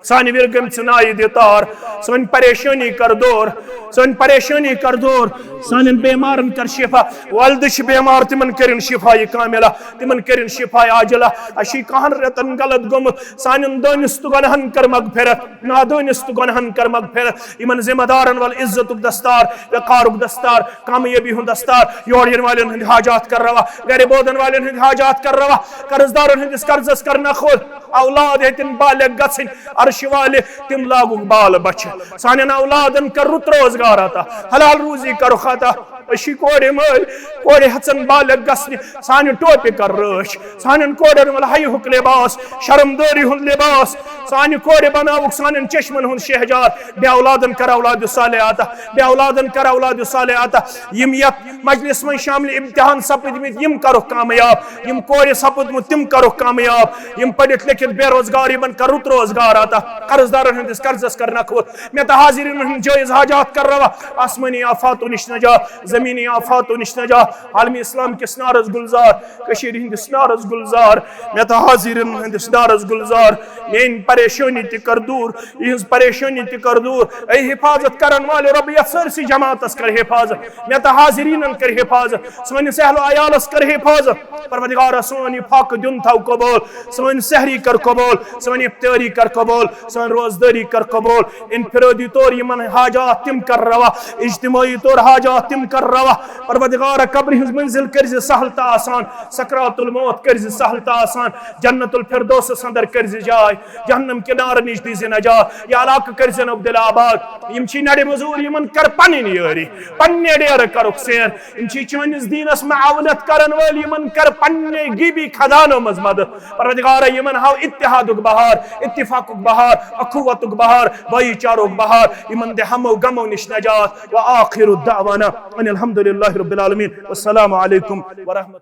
سانہِ وِرِ گٔمژٕ نایہِ دِ تار۔ سٲنۍ پریشٲنی کر دور، سٲنۍ پریشٲنی کر دور۔ سانٮ۪ن بیمارن کر شفا۔ والدٕ چھِ بیمار، تِمن کٔرِن شفا کاملہ، تِمن کٔرِن شفا عاجلہ۔ اَسہِ چھُ کہن رٮ۪تن غلط گوٚمُت، سانٮ۪ن دٲنِس تہٕ گۄنہن کر مغفرت، نادٲنِس تہٕ گۄنہن کر مغفرت۔ یِمن ذمہ دارن ول عزتُک دستار، وقارُک دستار، کامیٲبی ہُنٛد دستار۔ یور یِنہٕ والٮ۪ن ہٕنٛدۍ حاجات کر روا، گرِ بوزن والٮ۪ن ہٕنٛدۍ حاجات کر روا، قرض دارن ہٕنٛدِس قرضس کر نکھوٚل۔ اولاد ہیٚتِن بالغ گژھٕنۍ، عرش والہِ تِم لاگُکھ بال بچھِ۔ سانٮ۪ن اولادن کر رُت روزگار عطا، حلال روزی کرُکھ عطا۔ أسۍ چھِ کورِ مٲلۍ، کورِ ہٮ۪ژن بالغ گژھنہِ، سانہِ ٹوپہِ کر رٲچھ، سانٮ۪ن کورٮ۪ن ول حیہُک لباس، شرمدٲری ہُنٛد لباس۔ سانہِ کورِ بناوُکھ سانٮ۪ن چشمن ہُنٛد شہجار۔ بے اولادن کر اولاد صالح عطا، بے اولادن کر اولاد صالح عطا۔ یِم یتھ مجلس منٛز شامل امتحان سپٕدمٕتۍ، یِم کرُکھ کامیاب۔ یِم کورِ سپٕدمُت، تِم کرُکھ کامیاب۔ یِم پٔرِتھ لیکھِتھ بے روزگار، یِمن کر رُت روزگار عطا۔ قرض دارن ہٕنٛدِس قرضس کر نکھوٚت۔ مےٚ تہٕ حاضرین ہٕنٛدۍ جٲیز حاجات کر روا۔ آسمٲنی آفاتو نِش نجات، زمینی آفاتو نِش نجات، عالم اسلام کِس نارس گلزار، کٔشیٖرِ ہٕنٛدِس نارس گلزار، مےٚ تہٕ حاضرین ہٕنٛدِس نارس گلزار۔ میٲنۍ پریشٲنی تہِ کر دوٗر، یِہٕنٛز پریشٲنی تہِ کر دوٗر۔ اے حفاظت کرن والہِ رۄب، یتھ سٲرسٕے جماعتس کر حفاظت، مےٚ تہٕ حاضریٖنن کر حفاظت، سٲنِس اہل و عیالس کر حفاظت۔ پروردگارا، سون یہِ فاقہٕ دیُن تھاو قبول، سٲنۍ سحری کر قبول، سٲنۍ افطٲری کر قبول، سٲنۍ روزدٲری کر قبول۔ انفرٲدی طور یِمن حاجات تِم کر روا، اجتمٲعی طور حاجات تِم کر روا۔ پروردگارا، قبرِ ہٕنٛز منزل کٔرزِ سہل تہٕ آسان، سکرات الموت کٔرزِ سہل تہٕ آسان، جنت الفردوسس اندر کٔرزِ جاے، جہنم کنارٕ نِش دیٖزِ نجات، یہِ علاقہٕ کٔرزٮ۪ن عبدالآباد۔ یِم چھِ نرِ مزوٗر، یِمن کر پنٕنۍ یٲری، پننہِ ڈیرٕ کرُکھ سیر۔ یِم چھِ چٲنِس دیٖنس معاونت کرن وٲلۍ، یِمن کر پننہِ غیبی خزانو منٛز مدد۔ پروردگارا، یِمن ہاو اتحادُک بہار، اتفاقُک بہار، اخوتُک بہار، بھائی چارُک بہار، یِمن دِ ہمو غمو نِش نجات۔ وآخر دعوانا ان الحمد للہ رب العالمین۔ والسلام علیکم ورحمۃ اللہ۔